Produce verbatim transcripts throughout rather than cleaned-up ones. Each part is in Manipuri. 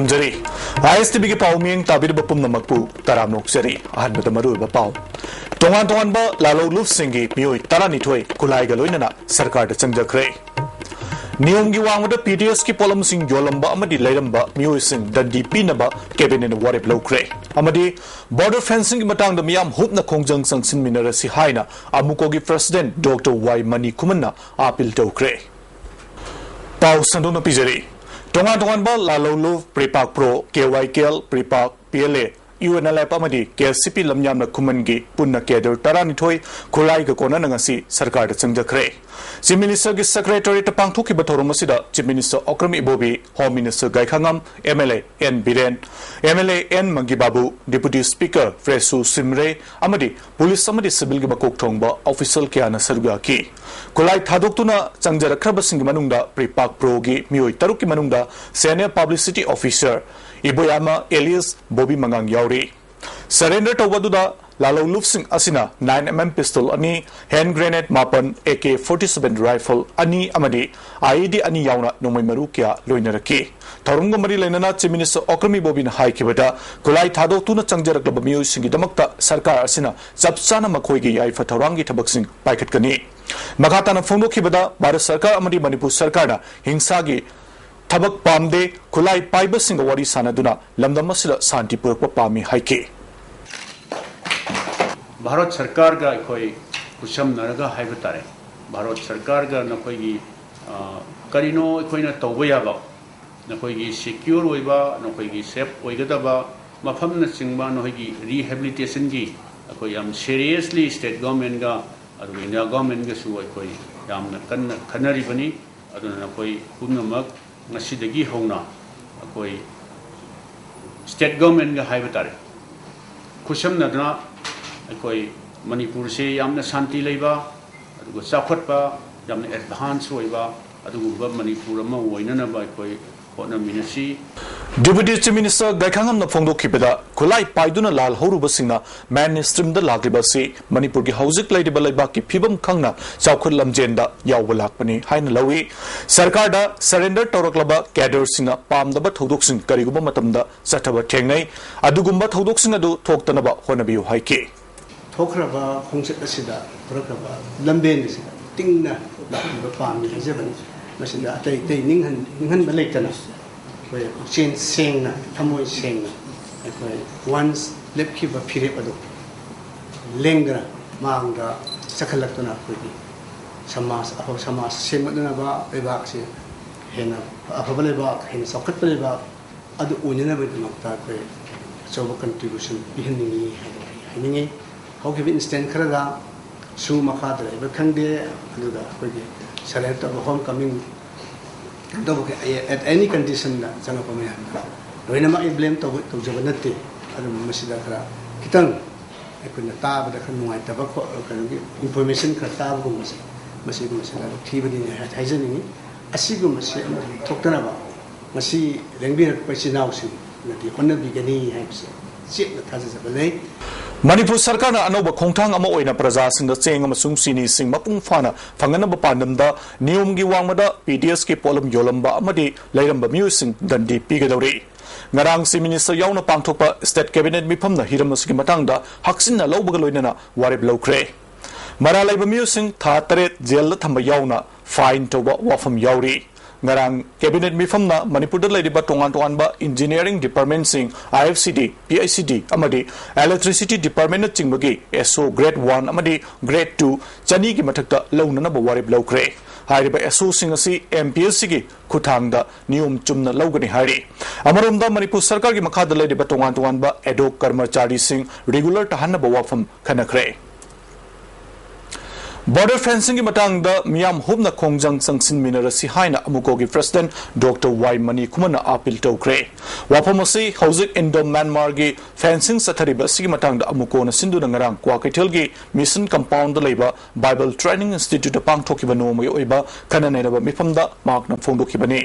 ꯊꯝꯖꯔꯤ꯫ ꯑꯥꯏ ꯑꯦꯁ ꯇꯤ ꯚꯤꯒꯤ ꯄꯥꯎ ꯃꯤꯠꯌꯦꯡ ꯇꯥꯕꯤꯔꯤꯕ ꯄꯨꯝꯅꯃꯛꯄꯨ ꯇꯔꯥꯝꯅ ꯑꯣꯛꯆꯔꯤ꯫ ꯑꯍꯥꯟꯕꯗ ꯃꯔꯨꯑꯣꯏꯕ ꯄꯥꯎ꯫ ꯇꯣꯉꯥꯟ ꯇꯣꯉꯥꯟꯕ ꯂꯥꯜꯍꯧ ꯂꯨꯞꯁꯤꯡꯒꯤ ꯃꯤꯑꯣꯏ ꯇꯔꯥꯅꯤꯊꯣꯏ ꯈꯨꯠꯂꯥꯏꯒ ꯂꯣꯏꯅꯅ ꯁꯔꯀꯥꯔꯗ ꯆꯪꯖꯈ꯭ꯔꯦ꯫ ꯅꯤꯌꯣꯝꯒꯤ ꯋꯥꯡꯃꯗ ꯄꯤ ꯗꯤ ꯑꯦꯁꯀꯤ ꯄꯣꯠꯂꯝꯁꯤꯡ ꯌꯣꯜꯂꯝꯕ ꯑꯃꯗꯤ ꯂꯩꯔꯝꯕ ꯃꯤꯑꯣꯏꯁꯤꯡ ꯗꯟꯗꯤ ꯄꯤꯅꯕ ꯀꯦꯕꯤꯅꯦꯠꯅ ꯋꯥꯔꯦꯞ ꯂꯧꯈ꯭ꯔꯦ꯫ ꯑꯃꯗꯤ ꯕꯣꯔꯗꯔ ꯐꯦꯟꯁꯤꯡꯒꯤ ꯃꯇꯥꯡꯗ ꯃꯤꯌꯥꯝ ꯍꯨꯞꯅ ꯈꯣꯡꯖꯪ ꯆꯪꯁꯤꯟꯃꯤꯟꯅꯔꯁꯤ ꯍꯥꯏꯅ ꯑꯃꯨꯀꯣꯒꯤ ꯄ꯭ꯔꯁꯤꯗꯦꯟꯠ ꯗꯣꯛꯇꯔ ꯋꯥꯏ ꯃꯅꯤ ꯈꯨꯃꯟꯅ ꯑꯥꯄꯤꯜ ꯇꯧꯈ꯭ꯔꯦ꯫ ꯄꯥꯎ ꯁꯟꯗꯣꯛꯅ ꯄꯤꯖꯔꯤ꯫ ꯇꯣꯉꯥꯟ ꯇꯣꯉꯥꯟꯕ ꯂꯥꯜꯍꯧ ꯂꯨꯞ, PREPAK pro, K Y K L, PREPAK, P L A, U N L F ꯑꯃꯗꯤ ꯀꯦ ꯑꯦꯁ ꯁꯤ ꯄꯤ ꯂꯝꯌꯥꯝꯅ ꯈꯨꯃꯟꯒꯤ ꯄꯨꯟꯅ ꯀꯦꯗꯔ ꯇꯔꯥꯅꯤꯊꯣꯏ ꯈꯨꯠꯂꯥꯏꯒ ꯀꯣꯟꯅꯅ ꯉꯁꯤ ꯁꯔꯀꯥꯔꯗ ꯆꯪꯖꯈ꯭ꯔꯦ꯫ ꯆꯤꯐ ꯃꯤꯅꯤꯁꯇꯔꯒꯤ ꯁꯦꯀ꯭ꯔꯦꯇꯔꯤꯌꯦꯠꯇ ꯄꯥꯡꯊꯣꯛꯈꯤꯕ ꯊꯧꯔꯝ ꯑꯁꯤꯗ chief minister Okram Ibobi, home minister Gaikhangam, M L A N Biren, M L A N Mangibabu, deputy speaker ꯐ꯭ꯔꯦꯁꯨ ꯁꯤꯝꯔꯦ ꯑꯃꯗꯤ ꯄꯨꯂꯤꯁ ꯑꯃꯗꯤ ꯁꯤꯚꯤꯜꯒꯤ ꯃꯀꯣꯛ ꯊꯣꯡꯕ ꯑꯣꯐꯤꯁꯤꯌꯦꯜ ꯀꯌꯥꯅ ꯁꯔꯨꯛ ꯌꯥꯈꯤ꯫ ꯈꯨꯠꯂꯥꯏ ꯊꯥꯗꯣꯛꯇꯨꯅ ꯆꯪꯖꯔꯛꯈ꯭ꯔꯕꯁꯤꯡꯒꯤ ꯃꯅꯨꯡꯗ ꯄ꯭ꯔꯤꯄꯥꯛ ꯄ꯭ꯔꯣꯒꯤ ꯃꯤꯑꯣꯏ ꯇꯔꯨꯛꯀꯤ ꯃꯅꯨꯡꯗ ꯁꯦꯅꯤꯌꯔ ꯄꯕ꯭ꯂꯤꯁꯤꯇꯤ ꯑꯣꯐꯤꯁꯔ ꯏꯕꯣꯌꯥꯃ ꯑꯦꯂꯤꯌꯁ ꯕꯣꯕꯤ ꯃꯉꯥꯡ ꯌꯥꯎꯔꯤ꯫ ꯁꯔꯦꯟꯗꯔ ꯇꯧꯕ ꯑꯗꯨꯗ ꯂꯥꯜꯍꯧ ꯂꯨꯞꯁꯤꯡ ꯑꯁꯤꯅ ꯅꯥꯏꯟ ꯑꯦꯝ ꯑꯦꯝ ꯄꯤꯁꯇꯣꯜ ꯑꯅꯤ, ꯍꯦꯟ ꯒ꯭ꯔꯦꯅꯦꯗ ꯃꯥꯄꯟ, A K forty seven rifle ꯑꯅꯤ ꯑꯃꯗꯤ ꯑꯥꯏ ꯏ ꯗꯤ ꯑꯅꯤ ꯌꯥꯎꯅ ꯅꯣꯡꯃꯩ ꯃꯔꯨ ꯀꯌꯥ ꯂꯣꯏꯅꯔꯛꯈꯤ꯫ ꯊꯧꯔꯝꯒ ꯃꯔꯤ ꯂꯩꯅꯅ ꯆꯤꯐ ꯃꯤꯅꯤꯁꯇꯔ ꯑꯣꯀ꯭ꯔꯝ ꯏꯕꯣꯕꯤꯅ ꯍꯥꯏꯈꯤꯕꯗ, ꯈꯨꯠꯂꯥꯏ ꯊꯥꯗꯣꯛꯇꯨꯅ ꯆꯪꯖꯔꯛꯂꯕ ꯃꯤꯑꯣꯏꯁꯤꯡꯒꯤꯗꯃꯛꯇ ꯁꯔꯀꯥꯔ ꯑꯁꯤꯅ ꯆꯞ ꯆꯥꯅ ꯃꯈꯣꯏꯒꯤ ꯌꯥꯏꯐ ꯊꯧꯔꯥꯡꯒꯤ ꯊꯕꯛꯁꯤꯡ ꯄꯥꯏꯈꯠꯀꯅꯤ꯫ ꯃꯈꯥ ꯇꯥꯅ ꯐꯣꯡꯗꯣꯛꯈꯤꯕꯗ, ꯚꯥꯔꯠ ꯁꯔꯀꯥꯔ ꯑꯃꯗꯤ ꯃꯅꯤꯄꯨꯔ ꯁꯔꯀꯥꯔꯅ ꯍꯤꯡꯁꯥꯒꯤ ꯊꯕꯛ ꯄꯥꯝꯗꯦ, ꯈꯨꯠꯂꯥꯏ ꯄꯥꯏꯕꯁꯤꯡꯒ ꯋꯥꯔꯤ ꯁꯥꯟꯅꯗꯨꯅ ꯂꯝꯗꯝ ꯑꯁꯤꯗ ꯁꯥꯟꯇꯤ ꯄꯨꯔꯛꯄ ꯄꯥꯝꯃꯤ ꯍꯥꯏꯈꯤ꯫ ꯚꯥꯔꯠ ꯁꯔꯀꯥꯔꯒ ꯑꯩꯈꯣꯏ ꯈꯨꯠꯁꯝꯅꯔꯒ ꯍꯥꯏꯕ ꯇꯥꯔꯦ, ꯚꯥꯔꯠ ꯁꯔꯀꯥꯔꯒ ꯅꯈꯣꯏꯒꯤ, ꯑ, ꯀꯔꯤꯅꯣ ꯑꯩꯈꯣꯏꯅ ꯇꯧꯕ ꯌꯥꯕ, ꯅꯈꯣꯏꯒꯤ ꯁꯦꯀ꯭ꯌꯣꯔ ꯑꯣꯏꯕ, ꯅꯈꯣꯏꯒꯤ ꯁꯦꯐ ꯑꯣꯏꯒꯗꯕ ꯃꯐꯝꯅꯆꯤꯡꯕ, ꯅꯈꯣꯏꯒꯤ ꯔꯤꯍꯦꯕꯤꯂꯤꯇꯦꯁꯟꯒꯤ ꯑꯩꯈꯣꯏ ꯌꯥꯝ ꯁꯦꯔꯤꯌꯁꯂꯤ ꯁ꯭ꯇꯦꯠ ꯒꯣꯔꯃꯦꯟꯒ ꯑꯗꯨꯒ ꯏꯟꯗꯤꯌꯥ ꯒꯣꯔꯃꯦꯟꯒꯁꯨ ꯑꯩꯈꯣꯏ ꯌꯥꯝꯅ ꯀꯟꯅ ꯈꯟꯅꯔꯤꯕꯅꯤ꯫ ꯑꯗꯨꯅ ꯅꯈꯣꯏ ꯄꯨꯝꯅꯃꯛ ꯉꯁꯤꯗꯒꯤ ꯍꯧꯅ ꯑꯩꯈꯣꯏ ꯁ꯭ꯇꯦꯠ ꯒꯣꯔꯃꯦꯟꯒ ꯍꯥꯏꯕ ꯇꯥꯔꯦ, ꯈꯨꯠꯁꯝꯅꯗꯨꯅ ꯑꯩꯈꯣꯏ ꯃꯅꯤꯄꯨꯔꯁꯤ ꯌꯥꯝꯅ ꯁꯥꯟꯇꯤ ꯂꯩꯕ, ꯑꯗꯨꯒ ꯆꯥꯎꯈꯠꯄ, ꯌꯥꯝꯅ ꯑꯦꯗꯚꯥꯟꯁ ꯑꯣꯏꯕ ꯑꯗꯨꯒꯨꯝꯕ ꯃꯅꯤꯄꯨꯔ ꯑꯃ ꯑꯣꯏꯅꯅꯕ ꯑꯩꯈꯣꯏ ꯍꯣꯠꯅꯃꯤꯟꯅꯁꯤ꯫ Deputy Chief Minister ꯒꯥꯏꯈꯥꯉꯝꯅ ꯐꯣꯡꯗꯣꯛꯈꯤꯕꯗ, ꯈꯨꯠꯂꯥꯏ ꯄꯥꯏꯗꯨꯅ ꯂꯥꯜꯍꯧꯔꯨꯕꯁꯤꯡꯅ ꯃꯦꯟ ꯁ꯭ꯇ꯭ꯔꯤꯝꯗ ꯂꯥꯛꯂꯤꯕ ꯑꯁꯤ ꯃꯅꯤꯄꯨꯔꯒꯤ ꯍꯧꯖꯤꯛ ꯂꯩꯔꯤꯕ ꯂꯩꯕꯥꯛꯀꯤ ꯐꯤꯕꯝ ꯈꯪꯅ ꯆꯥꯎꯈꯠ ꯂꯝꯖꯦꯟꯗ ꯌꯥꯎꯕ ꯂꯥꯛꯄꯅꯤ ꯍꯥꯏꯅ ꯂꯧꯏ꯫ ꯁꯔꯀꯥꯔꯗ ꯁꯔꯦꯟꯗꯔ ꯇꯧꯔꯛꯂꯕ ꯀꯦꯗꯔꯁꯤꯡꯅ ꯄꯥꯝꯗꯕ ꯊꯧꯗꯣꯛꯁꯤꯡ ꯀꯔꯤꯒꯨꯝꯕ ꯃꯇꯝꯗ ꯆꯠꯊꯕ ꯊꯦꯡꯅꯩ꯫ ꯑꯗꯨꯒꯨꯝꯕ ꯊꯧꯗꯣꯛꯁꯤꯡ ꯑꯗꯨ ꯊꯣꯛꯇꯅꯕ ꯍꯣꯠꯅꯕꯤꯌꯨ ꯍꯥꯏꯈꯤ꯫ ꯊꯣꯛꯈ꯭ꯔꯕ ꯈꯣꯡꯆꯠ ꯑꯁꯤꯗ, ꯊꯣꯔꯛꯈ꯭ꯔꯕ ꯂꯝꯕꯦꯟ ꯑꯁꯤꯗ ꯇꯤꯡꯅ ꯂꯥꯛꯂꯤꯕ ꯄꯥꯝꯃꯤ ꯍꯥꯏꯖꯕꯅꯤ꯫ ꯃꯁꯤꯗ ꯑꯇꯩ ꯑꯇꯩ ꯅꯤꯡꯍꯟ-, ꯅꯤꯡꯍꯟꯕ ꯂꯩꯇꯅ ꯑꯩꯈꯣꯏ ꯄꯨꯛꯆꯦꯜ ꯁꯦꯡꯅ, ꯊꯃꯣꯏ ꯁꯦꯡꯅ ꯑꯩꯈꯣꯏ ꯋꯥꯟꯁ ꯂꯦꯞꯈꯤꯕ ꯐꯤꯔꯦꯞ ꯑꯗꯨ ꯂꯦꯡꯗꯅ ꯃꯥꯡꯗ ꯆꯈꯠꯂꯛꯇꯨꯅ ꯑꯩꯈꯣꯏꯒꯤ ꯁꯃꯥꯖ, ꯑꯐꯕ ꯁꯃꯥꯖ ꯁꯦꯝꯒꯠꯅꯅꯕ, ꯂꯩꯕꯥꯛꯁꯤ ꯍꯦꯟꯅ ꯑꯐꯕ ꯂꯩꯕꯥꯛ, ꯍꯦꯟꯅ ꯆꯥꯎꯈꯠꯄ ꯂꯩꯕꯥꯛ ꯑꯗꯨ ꯑꯣꯏꯅꯅꯕꯒꯤꯗꯃꯛꯇ ꯑꯩꯈꯣꯏ ꯑꯆꯧꯕ ꯀꯟꯇ꯭ꯔꯤꯕ꯭ꯌꯨꯁꯟ ꯄꯤꯍꯟꯅꯤꯡꯏ ꯍꯥꯏꯕ ꯑꯩ ꯍꯥꯏꯅꯤꯡꯏ꯫ ꯍꯧꯈꯤꯕ ꯏꯟꯁꯇꯦꯟ ꯈꯔꯗ ꯁꯨ ꯃꯈꯥꯗ ꯂꯩꯕ ꯈꯪꯗꯦ, ꯑꯗꯨꯒ ꯑꯩꯈꯣꯏꯒꯤ ꯁꯔꯦꯟꯗꯔ ꯇꯧꯕ, ꯍꯣꯝ ꯀꯃꯤꯡ ꯇꯧꯕ, at any condition ꯗ ꯆꯪꯉꯛꯄ ꯃꯌꯥꯝꯗ ꯂꯣꯏꯅꯃꯛ ꯑꯩ ꯕ꯭ꯂꯦꯝ ꯇꯧꯕ, ꯇꯧꯖꯕ ꯅꯠꯇꯦ꯫ ꯑꯗꯨꯕꯨ ꯃꯁꯤꯗ ꯈꯔ ꯈꯤꯇꯪ ꯑꯩꯈꯣꯏꯅ ꯇꯥꯕꯗ ꯈꯔ ꯅꯨꯡꯉꯥꯏꯇꯕ ꯈꯣ-, ꯀꯩꯅꯣꯒꯤ ꯏꯟꯐꯣꯔꯃꯦꯁꯟ ꯈꯔ ꯇꯥꯕꯒꯨꯝꯕꯁꯦ, ꯃꯁꯤꯒꯨꯝꯕꯁꯦ ꯂꯥꯏꯕꯛ ꯊꯤꯕꯅꯤꯅ ꯍꯥꯏ-, ꯍꯥꯏꯖꯅꯤꯡꯏ꯫ ꯑꯁꯤꯒꯨꯝꯕꯁꯦ ꯑꯃꯨꯛ ꯊꯣꯛꯇꯅꯕ ꯃꯁꯤ ꯂꯦꯡꯕꯤꯔꯛꯄ ꯏꯆꯤꯜ ꯏꯅꯥꯎꯁꯤꯡꯅꯗꯤ ꯍꯣꯠꯅꯕꯤꯒꯅꯤ ꯍꯥꯏꯕꯁꯦ ꯆꯦꯠꯅ ꯊꯥꯖꯖꯕ ꯂꯩ꯫ ꯃꯅꯤꯄꯨꯔ ꯁꯔꯀꯥꯔꯅ ꯑꯅꯧꯕ ꯈꯣꯡꯊꯥꯡ ꯑꯃ ꯑꯣꯏꯅ ꯄ꯭ꯔꯖꯥꯁꯤꯡꯗ ꯆꯦꯡ ꯑꯃꯁꯨꯡ ꯆꯤꯅꯤꯁꯤꯡ ꯃꯄꯨꯡ ꯐꯥꯅ ꯐꯪꯍꯟꯅꯕ ꯄꯥꯟꯗꯝꯗ ꯅꯤꯌꯣꯝꯒꯤ ꯋꯥꯡꯃꯗ ꯄꯤ ꯗꯤ ꯑꯦꯁꯀꯤ ꯄꯣꯠꯂꯝ ꯌꯣꯜꯂꯝꯕ ꯑꯃꯗꯤ ꯂꯩꯔꯝꯕ ꯃꯤꯑꯣꯏꯁꯤꯡ ꯗꯟꯗꯤ ꯄꯤꯒꯗꯧꯔꯤ꯫ ꯉꯔꯥꯡ ꯆꯤꯐ ꯃꯤꯅꯤꯁꯇꯔ ꯌꯥꯎꯅ ꯄꯥꯡꯊꯣꯛꯄ ꯁ꯭ꯇꯦꯠ ꯀꯦꯕꯤꯅꯦꯠ ꯃꯤꯐꯝꯅ ꯍꯤꯔꯝ ꯑꯁꯤꯒꯤ ꯃꯇꯥꯡꯗ ꯍꯛꯆꯤꯟꯅ ꯂꯧꯕꯒ ꯂꯣꯏꯅꯅ ꯋꯥꯔꯦꯞ ꯂꯧꯈ꯭ꯔꯦ꯫ ꯃꯔꯥꯜ ꯂꯩꯕ ꯃꯤꯑꯣꯏꯁꯤꯡ ꯊꯥ ꯇꯔꯦꯠ ꯖꯦꯜꯗ ꯊꯝꯕ ꯌꯥꯎꯅ ꯐꯥꯏꯟ ꯇꯧꯕ ꯋꯥꯐꯝ ꯌꯥꯎꯔꯤ꯫ ꯉꯔꯥꯡ ꯀꯦꯕꯤꯅꯦꯠ ꯃꯤꯐꯝꯅ ꯃꯅꯤꯄꯨꯔꯗ ꯂꯩꯔꯤꯕ ꯇꯣꯉꯥꯟ ꯇꯣꯉꯥꯟꯕ engineering ꯗꯤꯄꯥꯔꯠꯃꯦꯟꯠꯁꯤꯡ, I F C D, P I C ꯗꯤ ꯑꯃꯗꯤ ꯏꯂꯦꯛꯇ꯭ꯔꯤꯁꯤꯇꯤ ꯗꯤꯄꯥꯔꯠꯃꯦꯟꯠꯅꯆꯤꯡꯕꯒꯤ ꯑꯦꯁ ꯑꯣ ꯒ꯭ꯔꯦꯗ ꯋꯥꯟ ꯑꯃꯗꯤ ꯒ꯭ꯔꯦꯗ ꯇꯨ ꯆꯅꯤꯒꯤ ꯃꯊꯛꯇ ꯂꯧꯅꯅꯕ ꯋꯥꯔꯦꯞ ꯂꯧꯈ꯭ꯔꯦ꯫ ꯍꯥꯏꯔꯤꯕ ꯑꯦꯁ ꯑꯣꯁꯤꯡ ꯑꯁꯤ ꯑꯦꯝ ꯄꯤ ꯑꯦꯁ ꯁꯤꯒꯤ ꯈꯨꯠꯊꯥꯡꯗ ꯅꯤꯌꯣꯝ ꯆꯨꯝꯅ ꯂꯧꯒꯅꯤ ꯍꯥꯏꯔꯤ꯫ ꯑꯃꯔꯣꯝꯗ, ꯃꯅꯤꯄꯨꯔ ꯁꯔꯀꯥꯔꯒꯤ ꯃꯈꯥꯗ ꯂꯩꯔꯤꯕ ꯇꯣꯉꯥꯟ ꯇꯣꯉꯥꯟꯕ ꯑꯦꯗ ꯍꯣꯛ ꯀꯔꯃꯆꯥꯔꯤꯁꯤꯡ ꯔꯤꯒꯨꯂꯔ ꯇꯥꯍꯟꯅꯕ ꯋꯥꯐꯝ ꯈꯟꯅꯈ꯭ꯔꯦ꯫ ꯕꯣꯔꯗꯔ ꯐꯦꯟꯁꯤꯡꯒꯤ ꯃꯇꯥꯡꯗ ꯃꯤꯌꯥꯝ ꯍꯨꯞꯅ ꯈꯣꯡꯖꯪ ꯆꯪꯁꯤꯟꯃꯤꯟꯅꯔꯁꯤ ꯍꯥꯏꯅ ꯑꯃꯨꯀꯣꯒꯤ ꯄ꯭ꯔꯁꯤꯗꯦꯟꯠ ꯗꯣꯛꯇꯔ ꯋꯥꯏ ꯃꯅꯤ ꯈꯨꯃꯟꯅ ꯑꯥꯄꯤꯜ ꯇꯧꯈ꯭ꯔꯦ꯫ ꯋꯥꯐꯝ ꯑꯁꯤ ꯍꯧꯖꯤꯛ ꯏꯟꯗꯣ ꯃ꯭ꯌꯥꯟꯃꯥꯔꯒꯤ ꯐꯦꯟꯁꯤꯡ ꯆꯠꯊꯔꯤꯕ ꯑꯁꯤꯒꯤ ꯃꯇꯥꯡꯗ ꯑꯃꯨꯀꯣꯅ ꯁꯤꯟꯗꯨꯅ ꯉꯔꯥꯡ ꯀ꯭ꯋꯥꯀꯩꯊꯦꯜꯒꯤ ꯃꯤꯁꯟ ꯀꯝꯄꯥꯎꯟꯗ ꯂꯩꯕ ꯕꯥꯏꯕꯜ ꯇ꯭ꯔꯦꯅꯤꯡ ꯏꯟꯁꯇꯤꯇ꯭ꯌꯨꯠꯇ ꯄꯥꯡꯊꯣꯛꯈꯤꯕ ꯅꯣꯡꯃꯒꯤ ꯑꯣꯏꯕ ꯈꯟꯅ ꯅꯩꯅꯕ ꯃꯤꯐꯝꯗ ꯃꯍꯥꯛꯅ ꯐꯣꯡꯗꯣꯛꯈꯤꯕꯅꯤ꯫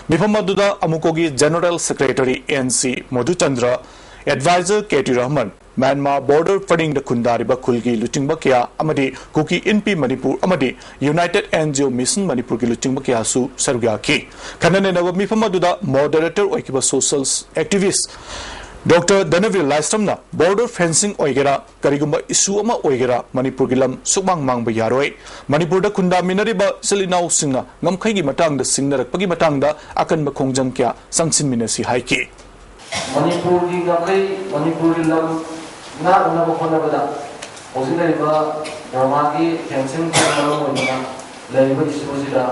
ꯃꯤꯐꯝ ꯑꯗꯨꯗ ꯑꯃꯨꯀꯣꯒꯤ General Secretary N C Mohuchandra, Advisor K T Rahman, Myanmar border ꯄꯔꯤꯡꯗ ꯈꯨꯟꯗꯥꯔꯤꯕ ꯈꯨꯜꯒꯤ ꯂꯨꯆꯤꯡꯕ ꯀꯌꯥ ꯑꯃꯗꯤ ꯀꯨꯀꯤ ꯏꯟꯄꯤ ꯃꯅꯤꯄꯨꯔ ꯑꯃꯗꯤ United N G O Mission ꯃꯅꯤꯄꯨꯔꯒꯤ ꯂꯨꯆꯤꯡꯕ ꯀꯌꯥꯁꯨ ꯁꯔꯨꯛ ꯌꯥꯈꯤ꯫ ꯈꯟꯅ ꯅꯩꯅꯕ ꯃꯤꯐꯝ ꯑꯗꯨꯗ moderator ꯑꯣꯏꯈꯤꯕ social activist Doctor ꯙꯅꯕꯤꯔ ꯂꯥꯏꯁ꯭ꯔꯝꯅ border fencing ꯑꯣꯏꯒꯦꯔꯥ, ꯀꯔꯤꯒꯨꯝꯕ issue ꯑꯃ ꯑꯣꯏꯒꯦꯔꯥ, ꯃꯅꯤꯄꯨꯔꯒꯤ ꯂꯝ ꯁꯨꯛꯃꯥꯡ ꯃꯥꯡꯕ ꯌꯥꯔꯣꯏ꯫ ꯃꯅꯤꯄꯨꯔꯗ ꯈꯨꯟꯗꯥꯃꯤꯟꯅꯔꯤꯕ ꯏꯆꯤꯜ ꯏꯅꯥꯎꯁꯤꯡꯅ ꯉꯝꯈꯩꯒꯤ ꯃꯇꯥꯡꯗ ꯁꯤꯡꯅꯔꯛꯄꯒꯤ ꯃꯇꯥꯡꯗ ꯑꯀꯟꯕ ꯈꯣꯡꯖꯪ ꯀꯌꯥ ꯆꯪꯁꯤꯟꯃꯤꯟꯅꯁꯤ ꯍꯥꯏꯈꯤ꯫ ꯃꯅꯤꯄꯨꯔꯒꯤ ꯉꯝꯈꯩ, ꯃꯅꯤꯄꯨꯔꯒꯤ ꯂꯝ ꯉꯥꯛꯅꯅꯕ ꯍꯣꯠꯅꯕꯗ ꯍꯧꯖꯤꯛ ꯂꯩꯔꯤꯕ ꯕꯔꯃꯥꯒꯤ fencing ꯃꯔꯝ ꯑꯣꯏꯗꯨꯅ ꯂꯩꯔꯤꯕ issue ꯑꯁꯤꯗ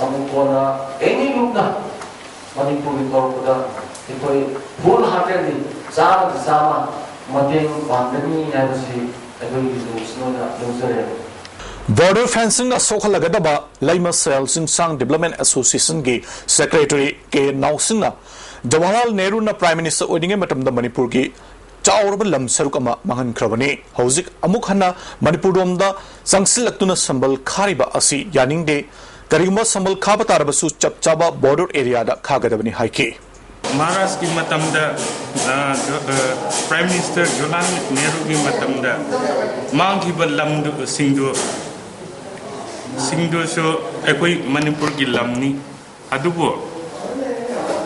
ꯑꯃꯨꯛ ꯀꯣꯟꯅ any group ꯅ ꯃꯅꯤꯄꯨꯔꯒꯤ ꯇꯧꯔꯛꯄꯗ ꯑꯩꯈꯣꯏ full heartedly ꯆꯥꯝꯃꯗ ꯆꯥꯝꯃ ꯃꯇꯦꯡ ꯄꯥꯡꯒꯅꯤ ꯍꯥꯏꯕꯁꯤ ꯑꯩꯈꯣꯏꯒꯤ resolution ꯑꯣꯏꯅ ꯂꯧꯖꯔꯦ꯫ Border fencing ꯅ ꯁꯣꯛꯍꯜꯂꯒꯗꯕ ꯂꯩꯃꯁꯦꯜ ꯆꯤꯡꯁꯥꯡ Development Association ꯒꯤ Secretary K ꯅꯥꯎꯁꯤꯡꯅ Jawaharlal ꯅꯦꯍꯔꯨꯅ Prime Minister ꯑꯣꯏꯔꯤꯉꯩ ꯃꯇꯝꯗ ꯃꯅꯤꯄꯨꯔꯒꯤ ꯆꯥꯎꯔꯕ ꯂꯝ ꯁꯔꯨꯛ ꯑꯃ ꯃꯥꯡꯍꯟꯈ꯭ꯔꯕꯅꯤ꯫ ꯍꯧꯖꯤꯛ ꯑꯃꯨꯛ ꯍꯟꯅ ꯃꯅꯤꯄꯨꯔꯔꯣꯝꯗ ꯆꯪꯁꯤꯜꯂꯛꯇꯨꯅ ꯁꯝꯕꯜ ꯈꯥꯔꯤꯕ ꯑꯁꯤ ꯌꯥꯅꯤꯡꯗꯦ꯫ ꯀꯔꯤꯒꯨꯝꯕ ꯁꯝꯕꯜ ꯈꯥꯕ ꯇꯥꯔꯕꯁꯨ ꯆꯞ ꯆꯥꯕ border area ꯗ ꯈꯥꯒꯗꯕꯅꯤ ꯍꯥꯏꯈꯤ꯫ ꯃꯍꯥꯔꯥꯖꯀꯤ ꯃꯇꯝꯗ, ꯑ, ꯖ-, ꯑ, Prime Minister ꯖꯋꯥꯍꯔꯂꯥꯜ ꯅꯦꯍꯔꯨꯒꯤ ꯃꯇꯝꯗ ꯃꯥꯡꯈꯤꯕ ꯂꯝꯗꯨ, ꯁꯤꯡꯗꯨ, ꯁꯤꯡꯗꯨꯁꯨ ꯑꯩꯈꯣꯏ ꯃꯅꯤꯄꯨꯔꯒꯤ ꯂꯝꯅꯤ꯫ ꯑꯗꯨꯕꯨ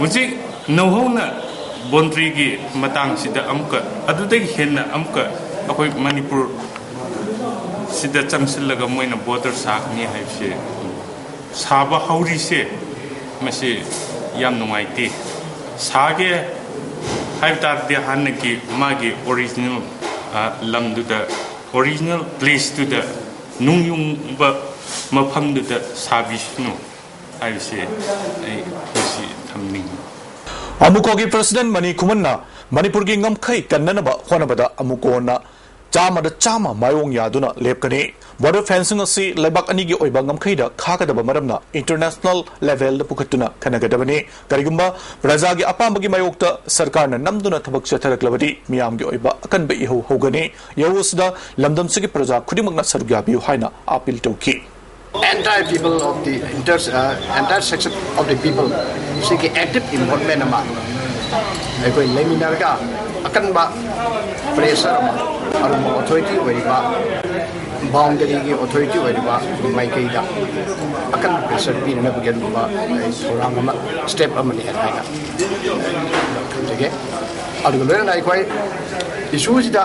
ꯍꯧꯖꯤꯛ ꯅꯧꯍꯧꯅ boundary ꯒꯤ ꯃꯇꯥꯡꯁꯤꯗ ꯑꯃꯨꯛꯀ, ꯑꯗꯨꯗꯒꯤ ꯍꯦꯟꯅ ꯑꯃꯨꯛꯀ ꯑꯩꯈꯣꯏ ꯃꯅꯤꯄꯨꯔ ꯁꯤꯗ ꯆꯪꯁꯤꯜꯂꯒ ꯃꯣꯏꯅ border ꯁꯥꯒꯅꯤ ꯍꯥꯏꯕꯁꯦ, ꯁꯥꯕ ꯍꯧꯔꯤꯁꯦ, ꯃꯁꯤ ꯌꯥꯝ ꯅꯨꯡꯉꯥꯏꯇꯦ꯫ ꯁꯥꯒꯦ ꯍꯥꯏꯕ ꯇꯥꯔꯗꯤ ꯍꯥꯟꯅꯒꯤ ꯃꯥꯒꯤ original, ꯑ, ꯂꯝꯗꯨꯗ, original place ꯇꯨꯗ, ꯅꯨꯡ ꯌꯨꯡꯕ ꯃꯐꯝꯗꯨꯗ ꯁꯥꯕꯤꯁꯅꯨ ꯍꯥꯏꯕꯁꯦ ꯑꯩ ꯉꯁꯤ ꯊꯝꯅꯤꯡꯉꯤ꯫ ꯑꯃꯨꯀꯣꯒꯤ President ꯃꯅꯤ ꯈꯨꯃꯟꯅ ꯃꯅꯤꯄꯨꯔꯒꯤ ꯉꯝꯈꯩ ꯀꯟꯅꯅꯕ ꯍꯣꯠꯅꯕꯗ ꯑꯃꯨꯀꯣꯅ ꯆꯥꯝꯃꯗ ꯆꯥꯝꯃ ꯃꯥꯏꯑꯣꯡ ꯌꯥꯗꯨꯅ ꯂꯦꯞꯀꯅꯤ꯫ Border fencing ꯑꯁꯤ ꯂꯩꯕꯥꯛ ꯑꯅꯤꯒꯤ ꯑꯣꯏꯕ ꯉꯝꯈꯩꯗ ꯈꯥꯒꯗꯕ ꯃꯔꯝꯅ international level ꯗ ꯄꯨꯈꯠꯇꯨꯅ ꯈꯟꯅꯒꯗꯕꯅꯤ꯫ ꯀꯔꯤꯒꯨꯝꯕ ꯄ꯭ꯔꯖꯥꯒꯤ ꯑꯄꯥꯝꯕꯒꯤ ꯃꯥꯌꯣꯛꯇ ꯁꯔꯀꯥꯔꯅ ꯅꯝꯗꯨꯅ ꯊꯕꯛ ꯆꯠꯊꯔꯛꯂꯕꯗꯤ ꯃꯤꯌꯥꯝꯒꯤ ꯑꯣꯏꯕ ꯑꯀꯟꯕ ꯏꯍꯧ ꯍꯧꯒꯅꯤ꯫ ꯏꯍꯧ ꯑꯁꯤꯗ ꯂꯝꯗꯝꯁꯤꯒꯤ ꯄ꯭ꯔꯖꯥ ꯈꯨꯗꯤꯡꯃꯛꯅ ꯁꯔꯨꯛ ꯌꯥꯕꯤꯌꯨ ꯍꯥꯏꯅ appeal ꯇꯧꯈꯤ꯫ Entire people of the inter uh, entire section of the people ꯁꯤꯒꯤ active involvement ꯑꯃ ꯑꯩꯈꯣꯏ ꯂꯩꯃꯤꯟꯅꯔꯒ ꯑꯀꯟꯕ pressure ꯑꯃ ꯑꯔꯨꯝꯕ authority ꯑꯣꯏꯔꯤꯕ boundaryꯒꯤ authority ꯑꯣꯏꯔꯤꯕ ꯃꯥꯏꯀꯩꯗ ꯑꯀꯟꯕ pressure ꯄꯤꯅꯅꯕꯒꯤ ꯑꯗꯨꯒꯨꯝꯕ ꯊꯧꯔꯥꯡ ꯑꯃ step ꯑꯃꯅꯤ ꯍꯥꯏꯅ ꯈꯟꯖꯒꯦ꯫ ꯑꯗꯨꯒ ꯂꯣꯏꯅꯅ ꯑꯩꯈꯣꯏ issueꯁꯤꯗ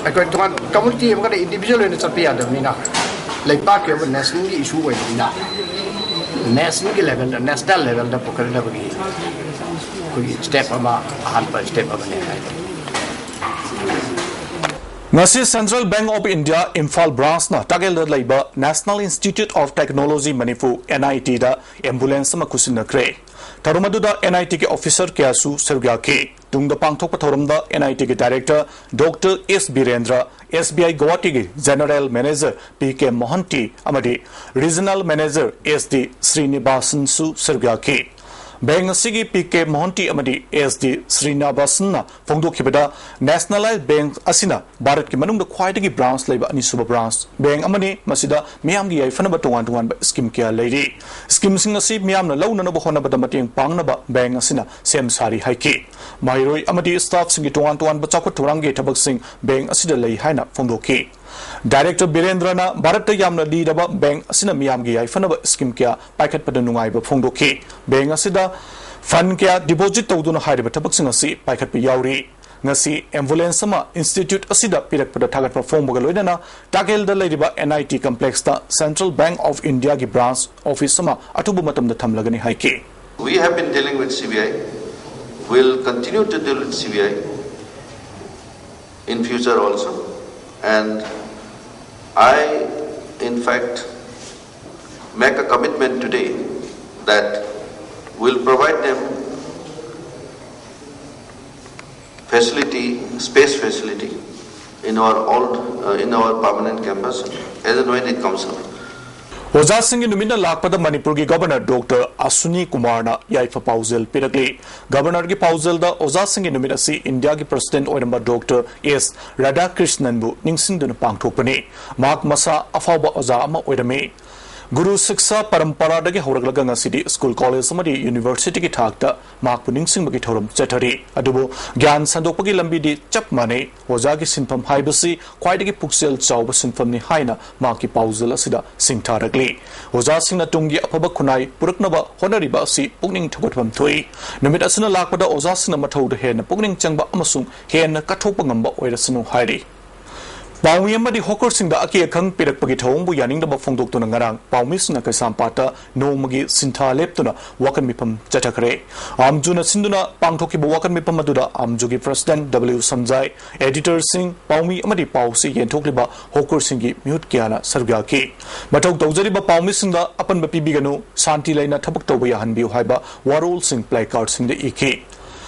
ꯑꯩꯈꯣꯏ ꯇꯣꯉꯥꯟ community ꯑꯃꯒ individual ꯑꯣꯏꯅ ꯆꯠꯄ ꯌꯥꯗꯕꯅꯤꯅ ꯂꯩꯕꯥꯛꯀꯤ ꯑꯣꯏꯕ nationalꯒꯤ issue ꯑꯣꯏꯕꯅꯤꯅ nationalꯒꯤ levelꯗ national levelꯗ ꯄꯨꯈꯠꯅꯕꯒꯤ ꯑꯩꯈꯣꯏꯒꯤ step ꯑꯃ ꯑꯍꯥꯟꯕ step ꯑꯃꯅꯤ ꯍꯥꯏ꯫ ꯉꯁꯤ Central Bank of India Imphal branchꯅ ꯇꯥꯀꯦꯜꯗ ꯂꯩꯕ National Institute of Technology Manipur NITꯗ ambulance ꯑꯃ ꯈꯨꯠꯁꯤꯟꯅꯈ꯭ꯔꯦ꯫ ꯊꯧꯔꯝ ꯑꯗꯨꯗ NITꯒꯤ officer ꯀꯌꯥꯁꯨ ꯁꯔꯨꯛ ꯌꯥꯈꯤ꯫ ꯇꯨꯡꯗ ꯄꯥꯡꯊꯣꯛꯄ ꯊꯧꯔꯝꯗ NITꯒꯤ director Doctor S Birendra, SBI ꯒꯨꯋꯥꯍꯥꯇꯤꯒꯤ general manager P K ꯃꯣꯍꯟꯇꯤ ꯑꯃꯗꯤ regional manager S D ꯁ꯭ꯔꯤꯅꯤꯕꯥꯁꯟꯁꯨ ꯁꯔꯨꯛ ꯌꯥꯈꯤ꯫ Bank ꯑꯁꯤꯒꯤ P K ꯃꯣꯍꯟꯇꯤ ꯑꯃꯗꯤ S D ꯁ꯭ꯔꯤꯅꯤꯕꯥꯁꯟꯅ ꯐꯣꯡꯗꯣꯛꯈꯤꯕꯗ, nationalized bank ꯑꯁꯤꯅ ꯚꯥꯔꯠꯀꯤ ꯃꯅꯨꯡꯗ ꯈ꯭ꯋꯥꯏꯗꯒꯤ branch ꯂꯩꯕ ꯑꯅꯤꯁꯨꯕ branch bank ꯑꯃꯅꯤ꯫ ꯃꯁꯤꯗ ꯃꯤꯌꯥꯝꯒꯤ ꯌꯥꯏꯐꯅꯕ ꯇꯣꯉꯥꯟ ꯇꯣꯉꯥꯟꯕ scheme ꯀꯌꯥ ꯂꯩꯔꯤ꯫ Schemeꯁꯤꯡ ꯑꯁꯤ ꯃꯤꯌꯥꯝꯅ ꯂꯧꯅꯅꯕ ꯍꯣꯠꯅꯕꯗ ꯃꯇꯦꯡ ꯄꯥꯡꯅꯕ bank ꯑꯁꯤꯅ ꯁꯦꯝ ꯁꯥꯔꯤ ꯍꯥꯏꯈꯤ꯫ ꯃꯍꯩꯔꯣꯏ ꯑꯃꯗꯤ staffꯁꯤꯡꯒꯤ ꯇꯣꯉꯥꯟ ꯇꯣꯉꯥꯟꯕ ꯆꯥꯎꯈꯠ ꯊꯧꯔꯥꯡꯒꯤ ꯊꯕꯛꯁꯤꯡ bank ꯑꯁꯤꯗ ꯂꯩ ꯍꯥꯏꯅ ꯐꯣꯡꯗꯣꯛꯈꯤ꯫ Director ꯕꯤꯔꯦꯟꯗ꯭ꯔꯅ ꯚꯥꯔꯠꯇ ꯌꯥꯝꯅ ꯂꯤꯔꯕ bank ꯑꯁꯤꯅ ꯃꯤꯌꯥꯝꯒꯤ ꯌꯥꯏꯐꯅꯕ scheme ꯀꯌꯥ ꯄꯥꯏꯈꯠꯄꯗ ꯅꯨꯡꯉꯥꯏꯕ ꯐꯣꯡꯗꯣꯛꯈꯤ꯫ Bank ꯑꯁꯤꯗ fund ꯀꯌꯥ deposit ꯇꯧꯗꯨꯅ ꯍꯥꯏꯔꯤꯕ ꯊꯕꯛꯁꯤꯡ ꯑꯁꯤ ꯄꯥꯏꯈꯠꯄ ꯌꯥꯎꯔꯤ꯫ ꯉꯁꯤ ambulance ꯑꯃ institute ꯑꯁꯤꯗ ꯄꯤꯔꯛꯄꯗ ꯊꯥꯒꯠꯄ ꯐꯣꯡꯕꯒ ꯂꯣꯏꯅꯅ ꯇꯥꯀꯦꯜꯗ ꯂꯩꯔꯤꯕ NIT complexꯇ Central Bank of Indiaꯒꯤ branch office ꯑꯃ ꯑꯊꯨꯕ ꯃꯇꯝꯗ ꯊꯝꯂꯒꯅꯤ ꯍꯥꯏꯈꯤ꯫ We have been dealing with CBI. We'll continue to deal with CBI in future also. And I, in fact, make a commitment today that we'll provide them facility, space facility in our old, uh, in our permanent campus as and when it comes up. ꯑꯣꯖꯥꯁꯤꯡꯒꯤ ꯅꯨꯃꯤꯠꯅ ꯂꯥꯛꯄꯗ ꯃꯅꯤꯄꯨꯔꯒꯤ Governor Doctor Ashwini Kumarꯅ ꯌꯥꯏꯐ ꯄꯥꯎꯖꯦꯜ ꯄꯤꯔꯛꯂꯤ꯫ Governorꯒꯤ ꯄꯥꯎꯖꯦꯜꯗ ꯑꯣꯖꯥꯁꯤꯡꯒꯤ ꯅꯨꯃꯤꯠ ꯑꯁꯤ ꯏꯟꯗꯤꯌꯥꯒꯤ President ꯑꯣꯏꯔꯝꯕ Doctor S ꯔꯥꯙꯥꯀ꯭ꯔꯤꯁꯅꯟꯕꯨ ꯅꯤꯡꯁꯤꯡꯗꯨꯅ ꯄꯥꯡꯊꯣꯛꯄꯅꯤ꯫ ꯃꯍꯥꯛ ꯃꯁꯥ ꯑꯐꯥꯎꯕ ꯑꯣꯖꯥ ꯑꯃ ꯑꯣꯏꯔꯝꯃꯤ꯫ ꯒꯨꯔꯨ ꯁꯤꯛꯁꯥ ꯄꯔꯝꯄꯔꯥꯗꯒꯤ ꯍꯧꯔꯛꯂꯒ ꯉꯁꯤꯗꯤ ꯁ꯭ꯀꯨꯜ, ꯀꯣꯂꯦꯖ ꯑꯃꯗꯤ ꯌꯨꯅꯤꯚꯔꯁꯤꯇꯤꯒꯤ ꯊꯥꯛꯇ ꯃꯍꯥꯛꯄꯨ ꯅꯤꯡꯁꯤꯡꯕꯒꯤ ꯊꯧꯔꯝ ꯆꯠꯊꯔꯤ꯫ ꯑꯗꯨꯕꯨ ꯒ꯭ꯌꯥꯟ ꯁꯟꯗꯣꯛꯄꯒꯤ ꯂꯝꯕꯤꯗꯤ ꯆꯞ ꯃꯥꯟꯅꯩ꯫ ꯑꯣꯖꯥꯒꯤ ꯁꯤꯟꯐꯝ ꯍꯥꯏꯕꯁꯤ ꯈ꯭ꯋꯥꯏꯗꯒꯤ ꯄꯨꯛꯆꯦꯜ ꯆꯥꯎꯕ ꯁꯤꯟꯐꯝꯅꯤ ꯍꯥꯏꯅ ꯃꯍꯥꯛꯀꯤ ꯄꯥꯎꯖꯦꯜ ꯑꯁꯤꯗ ꯁꯤꯡꯊꯥꯔꯛꯂꯤ꯫ ꯑꯣꯖꯥꯁꯤꯡꯅ ꯇꯨꯡꯒꯤ ꯑꯐꯕ ꯈꯨꯟꯅꯥꯏ ꯄꯨꯔꯛꯅꯕ ꯍꯣꯠꯅꯔꯤꯕ ꯑꯁꯤ ꯄꯨꯛꯅꯤꯡ ꯊꯧꯒꯠꯐꯝ ꯊꯣꯛꯏ꯫ ꯅꯨꯃꯤꯠ ꯑꯁꯤꯅ ꯂꯥꯛꯄꯗ ꯑꯣꯖꯥꯁꯤꯡꯅ ꯃꯊꯧꯗ ꯍꯦꯟꯅ ꯄꯨꯛꯅꯤꯡ ꯆꯪꯕ ꯑꯃꯁꯨꯡ ꯍꯦꯟꯅ ꯀꯠꯊꯣꯛꯄ ꯉꯝꯕ ꯑꯣꯏꯔꯁꯅꯨ ꯍꯥꯏꯔꯤ꯫ ꯄꯥꯎꯃꯤ ꯑꯃꯗꯤ ꯍꯣꯀꯔꯁꯤꯡꯗ ꯑꯀꯦ ꯑꯈꯪ ꯄꯤꯔꯛꯄꯒꯤ ꯊꯧꯑꯣꯡꯕꯨ ꯌꯥꯅꯤꯡꯗꯕ ꯐꯣꯡꯗꯣꯛꯇꯨꯅ ꯉꯔꯥꯡ ꯄꯥꯎꯃꯤꯁꯤꯡꯅ ꯀꯩꯁꯥꯝꯄꯥꯠꯇ ꯅꯣꯡꯃꯒꯤ ꯁꯤꯟꯊꯥ ꯂꯦꯞꯇꯨꯅ ꯋꯥꯀꯠ ꯃꯤꯐꯝ ꯆꯠꯊꯈ꯭ꯔꯦ꯫ ꯑꯥꯝꯖꯨꯅ ꯁꯤꯟꯗꯨꯅ ꯄꯥꯡꯊꯣꯛꯈꯤꯕ ꯋꯥꯀꯠ ꯃꯤꯐꯝ ꯑꯗꯨꯗ ꯑꯥꯝꯖꯨꯒꯤ ꯄ꯭ꯔꯁꯤꯗꯦꯟꯠ ꯗꯕ꯭ꯂꯤꯎ ꯁꯝꯖꯥꯏ, ꯑꯦꯗꯤꯇꯔꯁꯤꯡ, ꯄꯥꯎꯃꯤ ꯑꯃꯗꯤ ꯄꯥꯎꯁꯤ ꯌꯦꯟꯊꯣꯛꯂꯤꯕ ꯍꯣꯀꯔꯁꯤꯡꯒꯤ ꯃꯤꯍꯨꯠ ꯀꯌꯥꯅ ꯁꯔꯨꯛ ꯌꯥꯈꯤ꯫ ꯃꯊꯧ ꯇꯧꯖꯔꯤꯕ ꯄꯥꯎꯃꯤꯁꯤꯡꯗ ꯑꯄꯟꯕ ꯄꯤꯕꯤꯒꯅꯨ, ꯁꯥꯟꯇꯤ ꯂꯩꯅ ꯊꯕꯛ ꯇꯧꯕ ꯌꯥꯍꯟꯕꯤꯌꯨ ꯍꯥꯏꯕ ꯋꯥꯔꯣꯜꯁꯤꯡ ꯄ꯭ꯂꯦꯀꯥꯔꯗꯁꯤꯡꯗ ꯏꯈꯤ꯫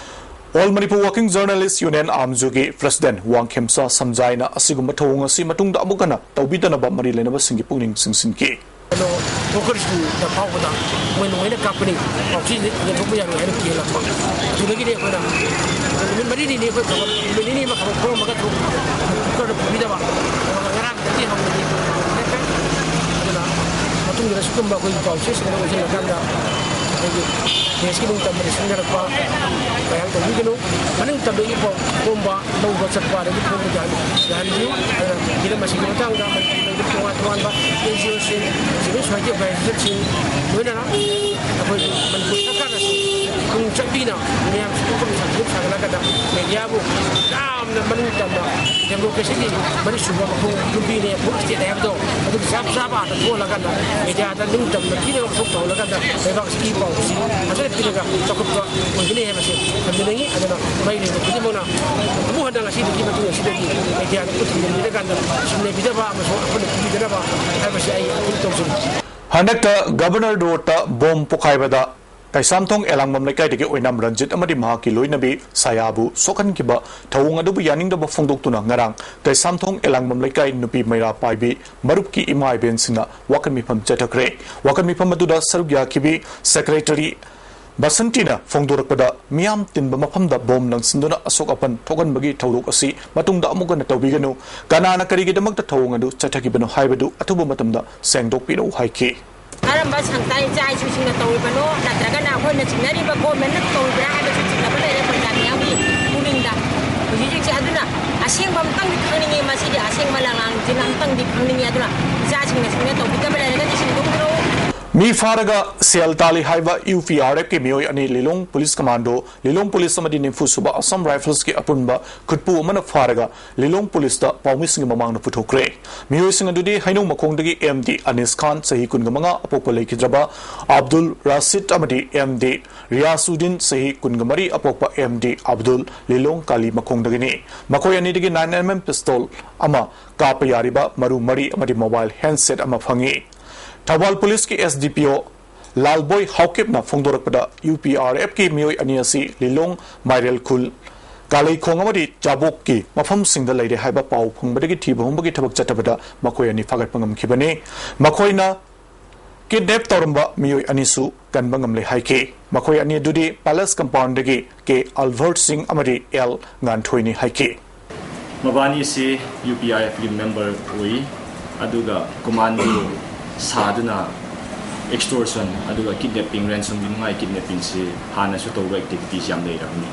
All Manipur working journalists union, ꯑꯥꯝꯖꯨꯒꯤ ꯄ꯭ꯔꯁꯤꯗꯦꯟꯠ ꯋꯥꯡꯈꯦꯝꯆꯥ ꯁꯝꯖꯥꯏꯅ ꯑꯁꯤꯒꯨꯝꯕ ꯊꯧꯑꯣꯡ ꯑꯁꯤ ꯃꯇꯨꯡꯗ ꯑꯃꯨꯛ ꯍꯟꯅ ꯇꯧꯕꯤꯗꯅꯕ ꯃꯔꯤ ꯂꯩꯅꯕꯁꯤꯡꯒꯤ ꯄꯨꯛꯅꯤꯡ ꯆꯤꯡꯁꯤꯟꯈꯤ꯫ ꯀꯩꯅꯣ, ꯍꯣꯀꯔꯁꯤꯡꯗ ꯐꯥꯎꯕꯗ ꯃꯣꯏ ꯅꯣꯡꯃꯩꯅ ꯀꯥꯞꯀꯅꯤ, ꯄꯥꯎꯆꯦ ꯌꯦꯟꯊꯣꯛꯄ ꯌꯥꯔꯣꯏ ꯍꯥꯏꯅ ꯀꯤꯍꯜꯂꯛꯄ꯫ ꯑꯗꯨꯗꯒꯤꯗꯤ ꯑꯩꯈꯣꯏꯅ ꯅꯨꯃꯤꯠ ꯃꯔꯤꯅꯤ ꯑꯩꯈꯣꯏ ꯊꯕꯛ, ꯅꯨꯃꯤꯠ ꯅꯤꯅꯤ ꯑꯃ ꯊꯕꯛ ꯐꯝꯃꯝꯃꯒ ꯊꯣꯛ-, ꯍꯣꯀꯔꯗ ꯄꯨꯕꯤꯗꯕ꯫ ꯑꯗꯨꯒ ꯉꯔꯥꯡꯗꯒꯤ ꯍꯧꯅꯗꯤ ꯂꯦꯞꯈ꯭ꯔꯦ꯫ ꯑꯗꯨꯅ ꯃꯇꯨꯡꯗ ꯁꯤꯒꯨꯝꯕ ꯑꯩꯈꯣꯏꯒꯤ ꯄꯥꯎꯆꯦꯁꯤꯡ ꯑꯗꯨ ꯑꯣꯏꯁꯤꯜꯂꯀꯥꯟꯗ ꯑꯩꯈꯣꯏꯒꯤ ꯄ꯭ꯔꯦꯁꯀꯤ ꯅꯤꯡꯇꯝꯕꯗ ꯁꯤꯡꯅꯔꯛꯄ ꯃꯌꯥꯝ ꯇꯧꯕꯤꯒꯅꯨ꯫ ꯃꯅꯤꯡ ꯇꯝꯕꯒꯤ ꯄꯥꯎ ꯈꯣꯝꯕ, ꯂꯧꯕ ꯆꯠꯄ ꯑꯗꯒꯤ ꯈꯣꯝꯕ ꯌꯥꯍꯟ-, ꯌꯥꯍꯟꯕꯤꯌꯨ꯫ ꯑꯗꯨꯅ ꯍꯤꯔꯝ ꯑꯁꯤꯒꯤ ꯃꯇꯥꯡꯗ ꯃꯅꯤꯄꯨꯔꯗ ꯇꯣꯉꯥꯟ ꯇꯣꯉꯥꯟꯕ ꯑꯦꯟ ꯖꯤ ꯑꯣꯁꯤꯡ, ꯁꯤꯚꯤꯜ ꯁꯣꯁꯥꯏꯇꯤ ꯑꯣꯔꯒꯅꯥꯏꯖꯦꯁꯟꯁꯤꯡ, ꯂꯣꯏꯅꯅ ꯑꯩꯈꯣꯏ ꯃꯅꯤꯄꯨꯔ ꯁꯔꯀꯥꯔꯅꯁꯨ ꯄꯨꯛꯅꯤꯡ ꯆꯪꯕꯤꯅ ꯃꯌꯥꯝꯁꯤꯕꯨ ꯀꯝꯃꯤꯁꯟ ꯁꯥꯒꯠꯂꯛꯀꯗ ꯃꯦꯗꯤꯌꯥꯕꯨ ꯌꯥꯝꯅ ꯃꯅꯤꯡ ꯇꯝꯅ ꯗꯦꯃꯣꯀ꯭ꯔꯦꯁꯤꯒꯤ ꯃꯔꯤꯁꯨꯕ ꯃꯈꯣꯡ ꯅꯨꯄꯤꯅꯦ, ꯐꯣꯔꯠ ꯏꯁꯇꯦꯠ ꯍꯥꯏꯕꯗꯣ ꯑꯗꯨꯒꯤ ꯆꯞ ꯆꯥꯕ ꯑꯥꯔꯊ ꯊꯣꯛꯍꯜꯂꯀꯥꯟꯗ ꯃꯦꯗꯤꯌꯥꯗ ꯅꯤꯡꯇꯝꯅ ꯊꯤꯅ ꯋꯥꯊꯣꯛ ꯇꯧꯍꯜꯂꯀꯥꯟꯗ ꯂꯩꯕꯥꯛꯁꯤꯒꯤ ꯄꯥꯎꯁꯤ ꯐꯖꯅ ꯄꯤꯔꯒ ꯆꯥꯎꯈꯠꯄ ꯑꯣꯏꯒꯅꯤ ꯍꯥꯏꯕꯁꯦ ꯊꯝꯖꯅꯤꯡꯏ꯫ ꯑꯗꯨꯅ ꯃꯔꯤ ꯂꯩꯅꯕ ꯈꯨꯗꯤꯡꯃꯛꯅ ꯑꯃꯨꯛ ꯍꯟꯅ ꯉꯁꯤꯗꯒꯤ ꯃꯇꯨꯡ ꯑꯁꯤꯗꯒꯤ ꯃꯦꯗꯤꯌꯥꯗ ꯄꯨꯊꯤꯟꯕꯤꯔꯀꯥꯟꯗ ꯁꯤꯟꯅꯕꯤꯗꯕ ꯑꯃꯁꯨꯡ ꯑꯩꯈꯣꯏꯅ ꯄꯤꯕꯤꯗꯅꯕ ꯍꯥꯏꯕꯁꯤ ꯑꯩ ꯑꯄꯤꯜ ꯇꯧꯖꯔꯤ꯫ ꯍꯟꯗꯛꯇ ꯒꯕꯔꯅꯔ ꯔꯣꯗꯇ ꯕꯣꯝ ꯄꯣꯈꯥꯏꯕꯗ ꯀꯩꯁꯥꯝꯊꯣꯡ ꯑꯦꯂꯥꯡꯕꯝ ꯂꯩꯀꯥꯏꯗꯒꯤ ꯑꯣꯏꯅꯥꯝ ꯔꯟꯖꯤꯠ ꯑꯃꯗꯤ ꯃꯍꯥꯛꯀꯤ ꯂꯣꯏꯅꯕꯤ ꯁꯥꯌꯥꯕꯨ ꯁꯣꯛꯍꯟꯈꯤꯕ ꯊꯧꯑꯣꯡ ꯑꯗꯨꯕꯨ ꯌꯥꯅꯤꯡꯗꯕ ꯐꯣꯡꯗꯣꯛꯇꯨꯅ ꯉꯔꯥꯡ ꯀꯩꯁꯥꯝꯊꯣꯡ ꯑꯦꯂꯥꯡꯕꯝ ꯂꯩꯀꯥꯏ ꯅꯨꯄꯤ ꯃꯩꯔꯥ ꯄꯥꯏꯕꯤ ꯃꯔꯨꯞꯀꯤ ꯏꯃꯥ ꯏꯕꯦꯟꯁꯤꯡꯅ ꯋꯥꯀꯠ ꯃꯤꯐꯝ ꯆꯠꯊꯈ꯭ꯔꯦ꯫ ꯋꯥꯀꯠ ꯃꯤꯐꯝ ꯑꯗꯨꯗ ꯁꯔꯨꯛ ꯌꯥꯈꯤꯕꯤ ꯁꯦꯀ꯭ꯔꯦꯇꯔꯤ ꯕꯁꯟꯇꯤꯅ ꯐꯣꯡꯗꯣꯔꯛꯄꯗ, ꯃꯤꯌꯥꯝ ꯇꯤꯟꯕ ꯃꯐꯝꯗ ꯕꯣꯝ ꯂꯪꯁꯤꯟꯗꯨꯅ ꯑꯁꯣꯛ ꯑꯄꯟ ꯊꯣꯛꯍꯟꯕꯒꯤ ꯊꯧꯗꯣꯛ ꯑꯁꯤ ꯃꯇꯨꯡꯗ ꯑꯃꯨꯛ ꯍꯟꯅ ꯇꯧꯕꯤꯒꯅꯨ, ꯀꯅꯥꯅ ꯀꯔꯤꯒꯤꯗꯃꯛꯇ ꯊꯧꯑꯣꯡ ꯑꯗꯨ ꯆꯠꯊꯈꯤꯕꯅꯣ ꯍꯥꯏꯕꯗꯨ ꯑꯊꯨꯕ ꯃꯇꯝꯗ ꯁꯦꯡꯗꯣꯛꯄꯤꯔꯛꯎ ꯍꯥꯏꯈꯤ꯫ ꯀꯔꯝꯕ ꯁꯪꯁꯊꯥ ꯏꯆꯥ ꯏꯁꯨꯁꯤꯡꯅ ꯇꯧꯔꯤꯕꯅꯣ, ꯅꯠꯇ꯭ꯔꯒꯅ ꯑꯩꯈꯣꯏꯅ ꯆꯤꯡꯅꯔꯤꯕ ꯒꯣꯔꯃꯦꯟꯅ ꯇꯧꯔꯤꯕ꯭ꯔꯥ ꯍꯥꯏꯕꯁꯨ ꯆꯤꯡꯅꯕ ꯂꯩꯔꯦ ꯄ꯭ꯔꯖꯥ ꯃꯤꯌꯥꯝꯒꯤ ꯄꯨꯛꯅꯤꯡꯗ꯫ ꯍꯧꯖꯤꯛ ꯍꯧꯖꯤꯛꯁꯦ ꯑꯗꯨꯅ ꯑꯁꯦꯡꯕ ꯑꯃꯇꯪꯗꯤ ꯈꯪꯅꯤꯡꯉꯤ, ꯃꯁꯤꯒꯤ ꯑꯁꯦꯡꯕ ꯂꯪꯂꯥꯡꯁꯤꯅ ꯑꯃꯇꯪꯗꯤ ꯈꯪꯅꯤꯡꯉꯤ꯫ ꯑꯗꯨꯅ ꯏꯆꯥꯁꯤꯡꯅ ꯁꯨꯃꯥꯏꯅ ꯇꯧꯕꯤꯗꯕ ꯂꯩꯔꯒꯗꯤ ꯁꯦꯡꯗꯣꯛꯄꯤꯔꯛꯎ꯫ ꯃꯤ ꯐꯥꯔꯒ ꯁꯦꯜ ꯇꯥꯜꯂꯤ ꯍꯥꯏꯕ ꯌꯨ ꯄꯤ ꯑꯥꯔ ꯑꯦꯐꯀꯤ ꯃꯤꯑꯣꯏ ꯑꯅꯤ, ꯂꯤꯂꯣꯡ ꯄꯨꯂꯤꯁ ꯀꯃꯥꯟꯗꯣ, ꯂꯤꯂꯣꯡ ꯄꯨꯂꯤꯁ ꯑꯃꯗꯤ ꯅꯤꯐꯨ ꯁꯨꯕ ꯑꯁꯥꯝ ꯔꯥꯏꯐꯜꯁꯀꯤ ꯑꯄꯨꯟꯕ ꯈꯨꯠꯄꯨ ꯑꯃꯅ ꯐꯥꯔꯒ ꯂꯤꯂꯣꯡ ꯄꯨꯂꯤꯁꯇ ꯄꯥꯎꯃꯤꯁꯤꯡꯒꯤ ꯃꯃꯥꯡꯗ ꯄꯨꯊꯣꯛꯈ꯭ꯔꯦ꯫ ꯃꯤꯑꯣꯏꯁꯤꯡ ꯑꯗꯨꯗꯤ ꯍꯩꯅꯧ ꯃꯈꯣꯡꯗꯒꯤ ꯑꯦꯝ ꯗꯤ ꯑꯅꯤꯁ ꯈꯥꯟ, ꯆꯍꯤ ꯀꯨꯟꯒ ꯃꯉꯥ, ꯑꯄꯣꯛꯄ ꯂꯩꯈꯤꯗ꯭ꯔꯕ ꯑꯕꯗꯨꯜ ꯔꯥꯁꯤꯗ ꯑꯃꯗꯤ ꯑꯦꯝ ꯗꯤ ꯔꯤꯌꯥꯁꯨꯗꯤꯟ, ꯆꯍꯤ ꯀꯨꯟꯒ ꯃꯔꯤ, ꯑꯄꯣꯛꯄ ꯑꯦꯝ ꯗꯤ ꯑꯕꯗꯨꯜ, ꯂꯤꯂꯣꯡ ꯀꯥꯂꯤ ꯃꯈꯣꯡꯗꯒꯤꯅꯤ꯫ ꯃꯈꯣꯏ ꯑꯅꯤꯗꯒꯤ ꯅꯥꯏꯟ ꯑꯦꯝ ꯑꯦꯝ ꯄꯤꯁꯇꯣꯜ ꯑꯃ, ꯀꯥꯞꯄ ꯌꯥꯔꯤꯕ ꯃꯔꯨ ꯃꯔꯤ ꯑꯃꯗꯤ ꯃꯣꯕꯥꯏꯜ ꯍꯦꯟꯗꯁꯦꯠ ꯑꯃ ꯐꯪꯉꯤ꯫ ꯊꯧꯕꯥꯜ ꯄꯨꯂꯤꯁꯀꯤ ꯑꯦꯁ ꯗꯤ ꯄꯤ ꯑꯣ ꯂꯥꯜꯕꯣꯏ ꯍꯥꯎꯀꯤꯞꯅ ꯐꯣꯡꯗꯣꯔꯛꯄꯗ, ꯌꯨ ꯄꯤ ꯑꯥꯔ ꯑꯦꯐꯀꯤ ꯃꯤꯑꯣꯏ ꯑꯅꯤ ꯑꯁꯤ ꯂꯤꯂꯣꯡ, ꯃꯥꯏꯔꯦꯜꯈꯨꯜ, ꯀꯥꯂꯩꯈꯣꯡ ꯑꯃꯗꯤ ꯆꯥꯕꯣꯛꯀꯤ ꯃꯐꯝꯁꯤꯡꯗ ꯂꯩꯔꯦ ꯍꯥꯏꯕ ꯄꯥꯎ ꯐꯪꯕꯗꯒꯤ ꯊꯤꯕ ꯍꯨꯝꯕꯒꯤ ꯊꯕꯛ ꯆꯠꯊꯕꯗ ꯃꯈꯣꯏ ꯑꯅꯤ ꯐꯥꯒꯠꯄ ꯉꯝꯈꯤꯕꯅꯤ꯫ ꯃꯈꯣꯏꯅ ꯀꯤꯗꯅꯦꯞ ꯇꯧꯔꯝꯕ ꯃꯤꯑꯣꯏ ꯑꯅꯤꯁꯨ ꯀꯟꯕ ꯉꯝꯂꯦ ꯍꯥꯏꯈꯤ꯫ ꯃꯈꯣꯏ ꯑꯅꯤ ꯑꯗꯨꯗꯤ ꯄꯦꯂꯦꯁ ꯀꯝꯄꯥꯎꯟꯗꯒꯤ ꯀꯦ ꯑꯜꯚꯔꯠ ꯁꯤꯡ ꯑꯃꯗꯤ ꯑꯦꯜ ꯉꯥꯟꯊꯣꯏꯅꯤ ꯍꯥꯏꯈꯤ꯫ ꯃꯕꯥꯅꯤꯁꯤ ꯌꯨ ꯄꯤ ꯑꯥꯏ ꯑꯦꯐꯀꯤ ꯃꯦꯝꯕꯔ ꯑꯣꯏ, ꯑꯗꯨꯒ ꯀꯣꯃꯥꯟꯗꯣ ꯁꯥꯗꯨꯅ ꯑꯦꯛꯁꯇꯣꯔꯁꯟ ꯑꯗꯨꯒ ꯀꯤꯗꯅꯦꯄꯤꯡ, ꯔꯦꯟꯁꯝꯒꯤ ꯅꯨꯡꯉꯥꯏ ꯀꯤꯗꯅꯦꯄꯤꯡꯁꯤ ꯍꯥꯟꯅꯁꯨ ꯇꯧꯕ ꯑꯦꯛꯇꯤꯚꯤꯇꯤꯁ ꯌꯥꯝ ꯂꯩꯔꯕꯅꯤ꯫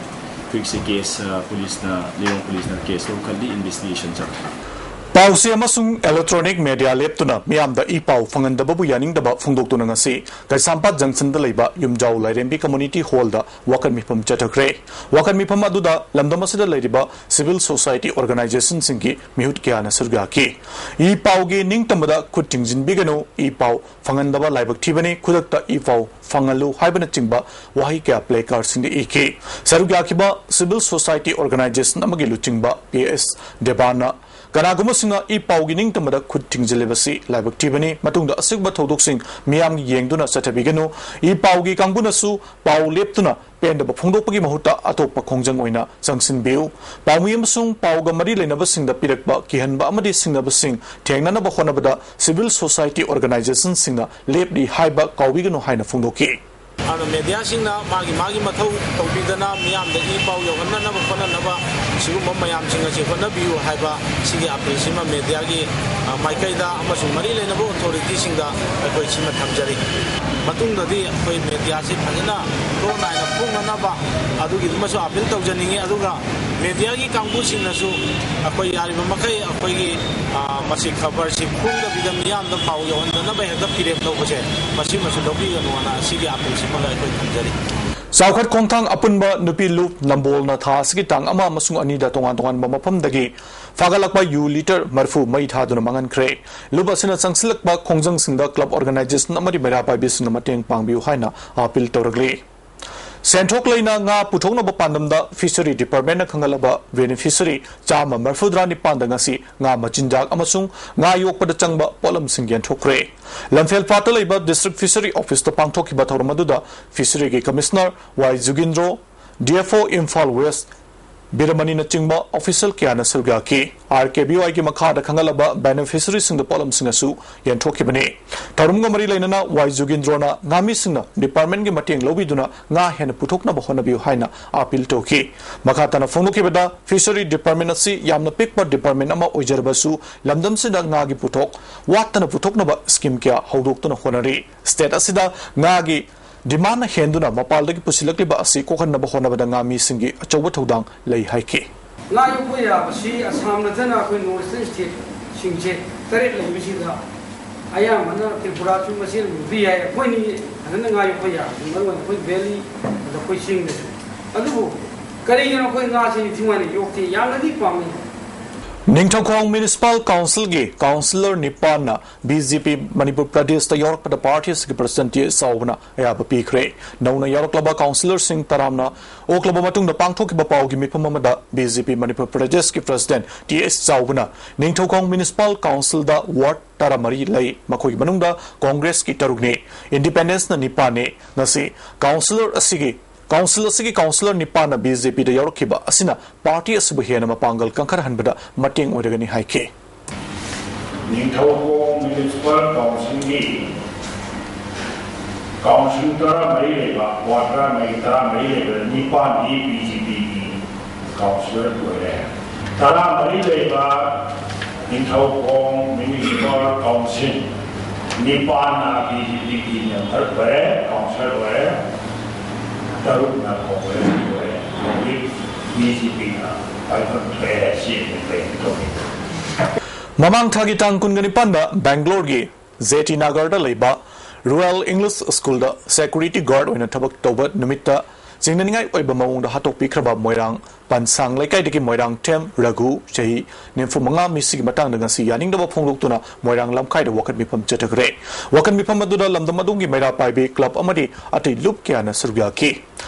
ꯍꯧꯖꯤꯛꯁꯤ ꯀꯦꯁ, ꯑ, ꯄꯨꯂꯤꯁꯅ, ꯂꯤꯂꯣꯡ ꯄꯨꯂꯤꯁꯅ ꯀꯦꯁ ꯂꯧꯈꯠꯂꯤ, ꯏꯟꯚꯦꯁꯇꯤꯒꯦꯁꯟ ꯆꯠꯊꯔꯤ꯫ ꯄꯥꯎꯁꯦ ꯑꯃꯁꯨꯡ ꯏꯂꯦꯛꯇ꯭ꯔꯣꯅꯤꯛ ꯃꯦꯗꯤꯌꯥ ꯂꯦꯞꯇꯨꯅ ꯃꯤꯌꯥꯝꯗ ꯏ ꯄꯥꯎ ꯐꯪꯍꯟꯗꯕꯕꯨ ꯌꯥꯅꯤꯡꯗꯕ ꯐꯣꯡꯗꯣꯛꯇꯨꯅ ꯉꯁꯤ ꯀꯩꯁꯥꯝꯄꯥꯠ ꯖꯪꯁꯟꯗ ꯂꯩꯕ ꯌꯨꯝꯖꯥꯎ ꯂꯥꯏꯔꯦꯝꯕꯤ ꯀꯝꯃꯨꯅꯤꯇꯤ ꯍꯣꯜꯗ ꯋꯥꯀꯠ ꯃꯤꯐꯝ ꯆꯠꯊꯈ꯭ꯔꯦ꯫ ꯋꯥꯀꯠ ꯃꯤꯐꯝ ꯑꯗꯨꯗ ꯂꯝꯗꯝ ꯑꯁꯤꯗ ꯂꯩꯔꯤꯕ ꯁꯤꯚꯤꯜ ꯁꯣꯁꯥꯏꯇꯤ ꯑꯣꯔꯒꯅꯥꯏꯖꯦꯁꯟꯁꯤꯡꯒꯤ ꯃꯤꯍꯨꯠ ꯀꯌꯥꯅ ꯁꯔꯨꯛ ꯌꯥꯈꯤ꯫ ꯏ ꯄꯥꯎꯒꯤ ꯅꯤꯡꯇꯝꯕꯗ ꯈꯨꯠ ꯊꯤꯡꯖꯤꯟꯕꯤꯒꯅꯨ, ꯏ ꯄꯥꯎ ꯐꯪꯍꯟꯗꯕ ꯂꯥꯏꯕꯛ ꯊꯤꯕꯅꯤ, ꯈꯨꯗꯛꯇ ꯏ ꯄꯥꯎ ꯐꯪꯍꯜꯂꯨ ꯍꯥꯏꯕꯅꯆꯤꯡꯕ ꯋꯥꯍꯩ ꯀꯌꯥ ꯄ꯭ꯂꯦ ꯀꯥꯔꯗꯁꯤꯡꯗ ꯏꯈꯤ꯫ ꯁꯔꯨꯛ ꯌꯥꯈꯤꯕ ꯁꯤꯚꯤꯜ ꯁꯣꯁꯥꯏꯇꯤ ꯑꯣꯔꯒꯅꯥꯏꯖꯦꯁꯟ ꯑꯃꯒꯤ ꯂꯨꯆꯤꯡꯕ ꯄꯤ ꯑꯦꯁ ꯗꯦꯕꯥꯟꯅ ꯀꯅꯥꯒꯨꯝꯕꯁꯤꯡꯅ ꯏ ꯄꯥꯎꯒꯤ ꯅꯤꯡꯇꯝꯕꯗ ꯈꯨꯠ ꯊꯤꯡꯖꯤꯜꯂꯤꯕꯁꯤ ꯂꯥꯏꯕꯛ ꯊꯤꯕꯅꯤ꯫ ꯃꯇꯨꯡꯗ ꯑꯁꯤꯒꯨꯝꯕ ꯊꯧꯗꯣꯛꯁꯤꯡ ꯃꯤꯌꯥꯝꯒꯤ ꯌꯦꯡꯗꯨꯅ ꯆꯠꯊꯕꯤꯒꯅꯨ꯫ ꯏ ꯄꯥꯎꯒꯤ ꯀꯥꯡꯕꯨꯅꯁꯨ ꯄꯥꯎ ꯂꯦꯞꯇꯨꯅ ꯄꯦꯟꯗꯕ ꯐꯣꯡꯗꯣꯛꯄꯒꯤ ꯃꯍꯨꯠꯇ ꯑꯇꯣꯞꯄ ꯈꯣꯡꯖꯪ ꯑꯣꯏꯅ ꯆꯪꯁꯤꯟꯕꯤꯌꯨ꯫ ꯄꯥꯎꯃꯤ ꯑꯃꯁꯨꯡ ꯄꯥꯎꯒ ꯃꯔꯤ ꯂꯩꯅꯕꯁꯤꯡꯗ ꯄꯤꯔꯛꯄ ꯀꯤꯍꯟꯕ ꯑꯃꯗꯤ ꯁꯤꯡꯅꯕꯁꯤꯡ ꯊꯦꯡꯅꯅꯕ ꯍꯣꯠꯅꯕꯗ ꯁꯤꯚꯤꯜ ꯁꯣꯁꯥꯏꯇꯤ ꯑꯣꯔꯒꯅꯥꯏꯖꯦꯁꯟꯁꯤꯡꯅ ꯂꯦꯞꯂꯤ ꯍꯥꯏꯕ ꯀꯥꯎꯕꯤꯒꯅꯨ ꯍꯥꯏꯅ ꯐꯣꯡꯗꯣꯛꯈꯤ꯫ ꯑꯗꯨꯅ ꯃꯦꯗꯤꯌꯥꯁꯤꯡꯅ ꯃꯥꯒꯤ ꯃꯥꯒꯤ ꯃꯊꯧ ꯇꯧꯕꯤꯗꯅ ꯃꯤꯌꯥꯝꯗ ꯏ ꯄꯥꯎ ꯌꯧꯍꯟꯅꯅꯕ ꯈꯣꯠꯅꯅꯕ ꯁꯤꯒꯨꯝꯕ ꯃꯌꯥꯝꯁꯤꯡ ꯑꯁꯤ ꯍꯣꯠꯅꯕꯤꯌꯨ ꯍꯥꯏꯕ ꯁꯤꯒꯤ ꯑꯥꯄꯤꯜꯁꯤꯃ ꯃꯦꯗꯤꯌꯥꯒꯤ, ꯑ, ꯃꯥꯏꯀꯩꯗ ꯑꯃꯁꯨꯡ ꯃꯔꯤ ꯂꯩꯅꯕ ꯑꯣꯊꯣꯔꯤꯇꯤꯁꯤꯡꯗ ꯑꯩꯈꯣꯏ ꯁꯤꯃ ꯊꯝꯖꯔꯤ꯫ ꯃꯇꯨꯡꯗꯗꯤ ꯑꯩꯈꯣꯏ ꯃꯦꯗꯤꯌꯥꯁꯤ ꯐꯖꯅ ꯂꯣꯟ ꯅꯥꯏꯅ ꯐꯣꯡꯅꯅꯕ ꯑꯗꯨꯒꯤꯗꯃꯛꯁꯨ ꯑꯥꯄꯤꯜ ꯇꯧꯖꯅꯤꯡꯉꯤ꯫ ꯑꯗꯨꯒ ꯃꯦꯗꯤꯌꯥꯒꯤ ꯀꯥꯡꯕꯨꯁꯤꯡꯅꯁꯨ ꯑꯩꯈꯣꯏ ꯌꯥꯔꯤꯕ ꯃꯈꯩ ꯑꯩꯈꯣꯏꯒꯤ, ꯑ, ꯃꯁꯤ ꯈꯕꯔꯁꯤ ꯐꯣꯡꯗꯕꯤꯗ ꯃꯤꯌꯥꯝꯗ ꯄꯥꯎ ꯌꯧꯍꯟꯗꯅꯕ ꯍꯦꯛꯇ ꯐꯤꯔꯦꯞ ꯂꯧꯕꯁꯦ ꯃꯁꯤꯃꯁꯨ ꯂꯧꯕꯤꯒꯅꯨꯅ ꯑꯁꯤꯒꯤ ꯑꯥꯄꯤꯜꯁꯤꯃꯒ ꯑꯩꯈꯣꯏ ꯊꯝꯖꯔꯤ꯫ ꯆꯥꯎꯈꯠ ꯈꯣꯡꯊꯥꯡ ꯑꯄꯨꯟꯕ ꯅꯨꯄꯤ ꯂꯨꯞ ꯅꯝꯕꯣꯜꯅ ꯊꯥ ꯑꯁꯤꯒꯤ ꯇꯥꯡ ꯑꯃ ꯑꯃꯁꯨꯡ ꯑꯅꯤꯗ ꯇꯣꯉꯥꯟ ꯇꯣꯉꯥꯟꯕ ꯃꯐꯝꯗꯒꯤ ꯐꯥꯒꯠꯂꯛꯄ ꯌꯨ ꯂꯤꯇꯔ ꯃꯔꯤꯐꯨ ꯃꯩ ꯊꯥꯗꯨꯅ ꯃꯥꯡꯍꯟꯈ꯭ꯔꯦ꯫ ꯂꯨꯞ ꯑꯁꯤꯅ ꯆꯪꯁꯤꯜꯂꯛꯄ ꯈꯣꯡꯖꯪꯁꯤꯡꯗ ꯀ꯭ꯂꯕ ꯑꯣꯔꯒꯅꯥꯏꯖꯦꯁꯟ ꯑꯃꯗꯤ ꯃꯩꯔꯥ ꯄꯥꯏꯕꯤꯁꯤꯡꯅ ꯃꯇꯦꯡ ꯄꯥꯡꯕꯤꯌꯨ ꯍꯥꯏꯅ ꯑꯥꯄꯤꯜ ꯇꯧꯔꯛꯂꯤ꯫ ꯁꯦꯟꯊꯣꯛ ꯂꯩꯅ ꯉꯥ ꯄꯨꯊꯣꯛꯅꯕ ꯄꯥꯟꯗꯝꯗ ꯐꯤꯁꯔꯤ ꯗꯤꯄꯥꯔꯠꯃꯦꯟꯠꯅ ꯈꯪꯍꯜꯂꯕ ꯕꯦꯅꯤꯐꯤꯁꯔꯤ ꯆꯥꯝꯃ ꯃꯔꯤꯐꯨꯇꯔꯥ ꯅꯤꯄꯥꯟꯗ ꯉꯁꯤ ꯉꯥ ꯃꯆꯤꯟꯖꯥꯛ ꯑꯃꯁꯨꯡ ꯉꯥ ꯌꯣꯛꯄꯗ ꯆꯪꯕ ꯄꯣꯠꯂꯝꯁꯤꯡ ꯌꯦꯟꯊꯣꯛꯈ꯭ꯔꯦ꯫ ꯂꯝꯐꯦꯜ ꯄꯥꯠꯇ ꯂꯩꯕ ꯗꯤꯁꯇ꯭ꯔꯤꯛ ꯐꯤꯁꯔꯤ ꯑꯣꯐꯤꯁꯇ ꯄꯥꯡꯊꯣꯛꯈꯤꯕ ꯊꯧꯔꯝ ꯑꯗꯨꯗ ꯐꯤꯁꯔꯤꯒꯤ ꯀꯃꯤꯁꯅꯔ ꯋꯥꯏ ꯖꯨꯒꯤꯟꯗ꯭ꯔꯣ, D F O Imphal west ꯕꯤꯔꯃꯅꯤꯅꯆꯤꯡꯕ official ꯀꯌꯥꯅ ꯁꯔꯨꯛ ꯌꯥꯈꯤ꯫ ꯑꯥꯔ ꯀꯦ ꯕꯤ ꯋꯥꯏꯒꯤ ꯃꯈꯥꯗ ꯈꯪꯍꯜꯂꯕ ꯕꯦꯅꯤꯐꯤꯁꯔꯤꯁꯤꯡꯗ ꯄꯣꯠꯂꯝꯁꯤꯡ ꯑꯁꯨ ꯌꯦꯟꯊꯣꯛꯈꯤꯕꯅꯤ꯫ ꯊꯧꯔꯝꯒ ꯃꯔꯤ ꯂꯩꯅꯅ ꯋꯥꯏ ꯖꯨꯒꯤꯟꯗ꯭ꯔꯣꯅ ꯉꯥꯃꯤꯁꯤꯡꯅ ꯗꯤꯄꯥꯔꯠꯃꯦꯟꯒꯤ ꯃꯇꯦꯡ ꯂꯧꯕꯤꯗꯨꯅ ꯉꯥ ꯍꯦꯟꯅ ꯄꯨꯊꯣꯛꯅꯕ ꯍꯣꯠꯅꯕꯤꯌꯨ ꯍꯥꯏꯅ ꯑꯥꯄꯤꯜ ꯇꯧꯈꯤ꯫ ꯃꯈꯥ ꯇꯥꯅ ꯐꯣꯡꯗꯣꯛꯈꯤꯕꯗ ꯐꯤꯁꯔꯤ ꯗꯤꯄꯥꯔꯠꯃꯦꯟ ꯑꯁꯤ ꯌꯥꯝꯅ ꯄꯤꯛꯄ ꯗꯤꯄꯥꯔꯠꯃꯦꯟ ꯑꯃ ꯑꯣꯏꯖꯔꯕꯁꯨ ꯂꯝꯗꯝꯁꯤꯗ ꯉꯥꯒꯤ ꯄꯨꯊꯣꯛ ꯋꯥꯠꯇꯅ ꯄꯨꯊꯣꯛꯅꯕ ꯁ꯭ꯀꯤꯝ ꯀꯌꯥ ꯍꯧꯗꯣꯛꯇꯨꯅ ꯍꯣꯠꯅꯔꯤ꯫ ꯁ꯭ꯇꯦꯠ ꯑꯁꯤꯗ ꯉꯥꯒꯤ ꯗꯤꯃꯥꯟꯅ ꯍꯦꯟꯗꯨꯅ ꯃꯄꯥꯟꯗꯒꯤ ꯄꯨꯁꯤꯜꯂꯛꯂꯤꯕ ꯑꯁꯤ ꯀꯣꯛꯍꯟꯅꯕ ꯍꯣꯠꯅꯕꯗ ꯉꯥꯃꯤꯁꯤꯡꯒꯤ ꯑꯆꯧꯕ ꯊꯧꯗꯥꯡ ꯂꯩ ꯍꯥꯏꯈꯤ꯫ ꯉꯥ ꯌꯣꯛꯄ ꯌꯥꯕꯁꯤ ꯑꯁꯥꯝ ꯅꯠꯇꯅ ꯑꯩꯈꯣꯏ ꯅꯣꯔꯠ ꯏꯁꯇꯔꯟ ꯁ꯭ꯇꯦꯠꯁꯤꯡꯁꯦ ꯇꯔꯦꯠ ꯂꯩꯕꯁꯤꯗ ꯑꯌꯥꯝꯕꯅ ꯇ꯭ꯔꯤꯄꯨꯔꯥꯁꯨ ꯃꯁꯦꯟ ꯌꯣꯛꯄ ꯌꯥꯏ꯫ ꯑꯩꯈꯣꯏꯅꯤ ꯐꯖꯅ ꯉꯥ ꯌꯣꯛꯄ ꯌꯥꯕꯁꯤ ꯃꯔꯨ ꯑꯣꯏꯅ ꯑꯩꯈꯣꯏ ꯚꯦꯂꯤ ꯑꯗ ꯑꯩꯈꯣꯏ ꯆꯤꯡꯗꯁꯨ꯫ ꯑꯗꯨꯕꯨ ꯀꯔꯤꯒꯤꯅꯣ ꯑꯩꯈꯣꯏ ꯉꯥꯁꯤ ꯅꯤꯡꯊꯤ ꯅꯨꯡꯉꯥꯏꯅ ꯌꯣꯛꯇꯦ? ꯌꯥꯝꯅꯗꯤ ꯄꯥꯝꯃꯤ꯫ ꯅꯤꯡꯊꯧꯈꯣꯡ ꯃ꯭ꯌꯨꯅꯤꯁꯤꯄꯥꯜ ꯀꯥꯎꯟꯁꯤꯜꯒꯤ ꯀꯥꯎꯟꯁꯤꯂꯔ ꯅꯤꯄꯥꯟꯅ ꯕꯤ ꯖꯦ ꯄꯤ ꯃꯅꯤꯄꯨꯔ ꯄ꯭ꯔꯗꯦꯁꯇ ꯌꯥꯎꯔꯛꯄꯗ ꯄꯥꯔꯇꯤ ꯑꯁꯤꯒꯤ ꯄ꯭ꯔꯁꯤꯗꯦꯟ ꯇꯤ ꯑꯦꯁ ꯆꯥꯎꯕꯅ ꯑꯌꯥꯕ ꯄꯤꯈ꯭ꯔꯦ꯫ ꯅꯧꯅ ꯌꯥꯎꯔꯛꯂꯕ ꯀꯥꯎꯟꯁꯤꯂꯔꯁꯤꯡ ꯇꯔꯥꯝꯅ ꯑꯣꯛꯂꯕ ꯃꯇꯨꯡꯗ ꯄꯥꯡꯊꯣꯛꯈꯤꯕ ꯄꯥꯎꯒꯤ ꯃꯤꯐꯝ ꯑꯃꯗ ꯕꯤ ꯖꯦ ꯄꯤ ꯃꯅꯤꯄꯨꯔ ꯄ꯭ꯔꯗꯦꯁꯀꯤ ꯄ꯭ꯔꯁꯤꯗꯦꯟ ꯇꯤ ꯑꯦꯁ ꯆꯥꯎꯕꯅ ꯅꯤꯡꯊꯧꯈꯣꯡ ꯃ꯭ꯌꯨꯅꯤꯁꯤꯄꯥꯜ ꯀꯥꯎꯟꯁꯤꯜꯗ ꯋꯥꯔꯗ ꯇꯔꯥꯃꯔꯤ ꯂꯩ, ꯃꯈꯣꯏꯒꯤ ꯃꯅꯨꯡꯗ ꯀꯣꯡꯒ꯭ꯔꯦꯁꯀꯤ ꯇꯔꯨꯛꯅꯤ, ꯏꯟꯗꯤꯄꯦꯟꯗꯦꯟꯁꯅ ꯅꯤꯄꯥꯟꯅꯤ꯫ ꯉꯁꯤ ꯀꯥꯎꯟꯁꯤꯂꯔ ꯑꯁꯤꯒꯤ, ꯀꯥꯎꯟꯁꯤꯜ ꯑꯁꯤꯒꯤ ꯀꯥꯎꯟꯁꯤꯂꯔ ꯅꯤꯄꯥꯟꯅ ꯕꯤ ꯖꯦ ꯄꯤꯗ ꯌꯥꯎꯔꯛꯈꯤꯕ ꯑꯁꯤꯅ ꯄꯥꯔꯇꯤ ꯑꯁꯤꯕꯨ ꯍꯦꯟꯅ ꯃꯄꯥꯡꯒꯜ ꯀꯟꯈꯠꯍꯟꯕꯗ ꯃꯇꯦꯡ ꯑꯣꯏꯔꯒꯅꯤ ꯍꯥꯏꯈꯤ꯫ ꯅꯤꯡꯊꯧꯈꯣꯡ ꯃ꯭ꯌꯨꯅꯤꯁꯤꯄꯥꯜ ꯀꯥꯎꯟꯁꯤꯜꯒꯤ ꯀꯥꯎꯟꯁꯤꯜ ꯇꯔꯥꯃꯔꯤ ꯂꯩꯕ, ꯋꯥꯔꯗ ꯇꯔꯥꯃꯔꯤ, ꯇꯔꯥꯃꯔꯤ ꯂꯩꯕꯗ ꯅꯤꯄꯥꯟꯗꯤ ꯕꯤ ꯖꯦ ꯄꯤꯒꯤ ꯀꯥꯎꯟꯁꯤꯂꯔ ꯑꯣꯏꯔꯦ꯫ ꯇꯔꯥꯃꯔꯤ ꯂꯩꯕ Ningthoukhong municipal council, ꯅꯤꯄꯥꯟꯅ B J ꯄꯤꯒꯤ ꯃꯦꯝꯕꯔ ꯑꯣꯏꯔꯦ, ꯀꯥꯎꯟꯁꯤꯂꯔ ꯑꯣꯏꯔꯦ, ꯇꯔꯨꯛꯅ ꯀꯣꯡꯒ꯭ꯔꯦꯁꯀꯤ ꯑꯣꯏꯔꯦ꯫ ꯍꯧꯖꯤꯛ ꯕꯤ ꯖꯦ ꯄꯤꯅ ꯄꯥꯏꯈꯠꯈ꯭ꯔꯦ꯫ ꯁꯤ ꯑꯩꯈꯣꯏ ꯇꯧꯏ꯫ ꯃꯃꯥꯡ ꯊꯥꯒꯤ ꯇꯥꯡ ꯀꯨꯟꯒ ꯅꯤꯄꯥꯟꯗ ꯕꯦꯡꯒ꯭ꯂꯣꯔꯒꯤ ꯖꯦ ꯇꯤ ꯅꯥꯒꯔꯗ ꯂꯩꯕ ꯔꯣꯌꯦꯜ ꯏꯪꯂꯤꯁ ꯁ꯭ꯀꯨꯜꯗ ꯁꯦꯀ꯭ꯌꯨꯔꯤꯇꯤ ꯒꯥꯔꯗ ꯑꯣꯏꯅ ꯊꯕꯛ ꯇꯧꯕ ꯅꯨꯃꯤꯠꯇ ꯆꯤꯡꯅꯅꯤꯡꯉꯥꯏ ꯑꯣꯏꯕ ꯃꯑꯣꯡꯗ ꯍꯥꯠꯇꯣꯛꯄꯤꯈ꯭ꯔꯕ ꯃꯣꯏꯔꯥꯡ ꯄꯟꯁꯥꯡ ꯂꯩꯀꯥꯏꯗꯒꯤ ꯃꯣꯏꯔꯥꯡꯊꯦꯝ ꯔꯘꯨ, ꯆꯍꯤ ꯅꯤꯐꯨ ꯃꯉꯥ, ꯃꯤꯁꯤꯒꯤ ꯃꯇꯥꯡꯗ ꯉꯁꯤ ꯌꯥꯅꯤꯡꯗꯕ ꯐꯣꯡꯗꯣꯛꯇꯨꯅ ꯃꯣꯏꯔꯥꯡ ꯂꯝꯈꯥꯏꯗ ꯋꯥꯀꯠ ꯃꯤꯐꯝ ꯆꯠꯊꯈ꯭ꯔꯦ꯫ ꯋꯥꯀꯠ ꯃꯤꯐꯝ ꯑꯗꯨꯗ ꯂꯝꯗꯝ ꯑꯗꯣꯝꯒꯤ ꯃꯩꯔꯥ ꯄꯥꯏꯕꯤ ꯀ꯭ꯂꯕ ꯑꯃꯗꯤ ꯑꯇꯩ ꯂꯨꯞ ꯀꯌꯥꯅ ꯁꯔꯨꯛ ꯌꯥꯈꯤ꯫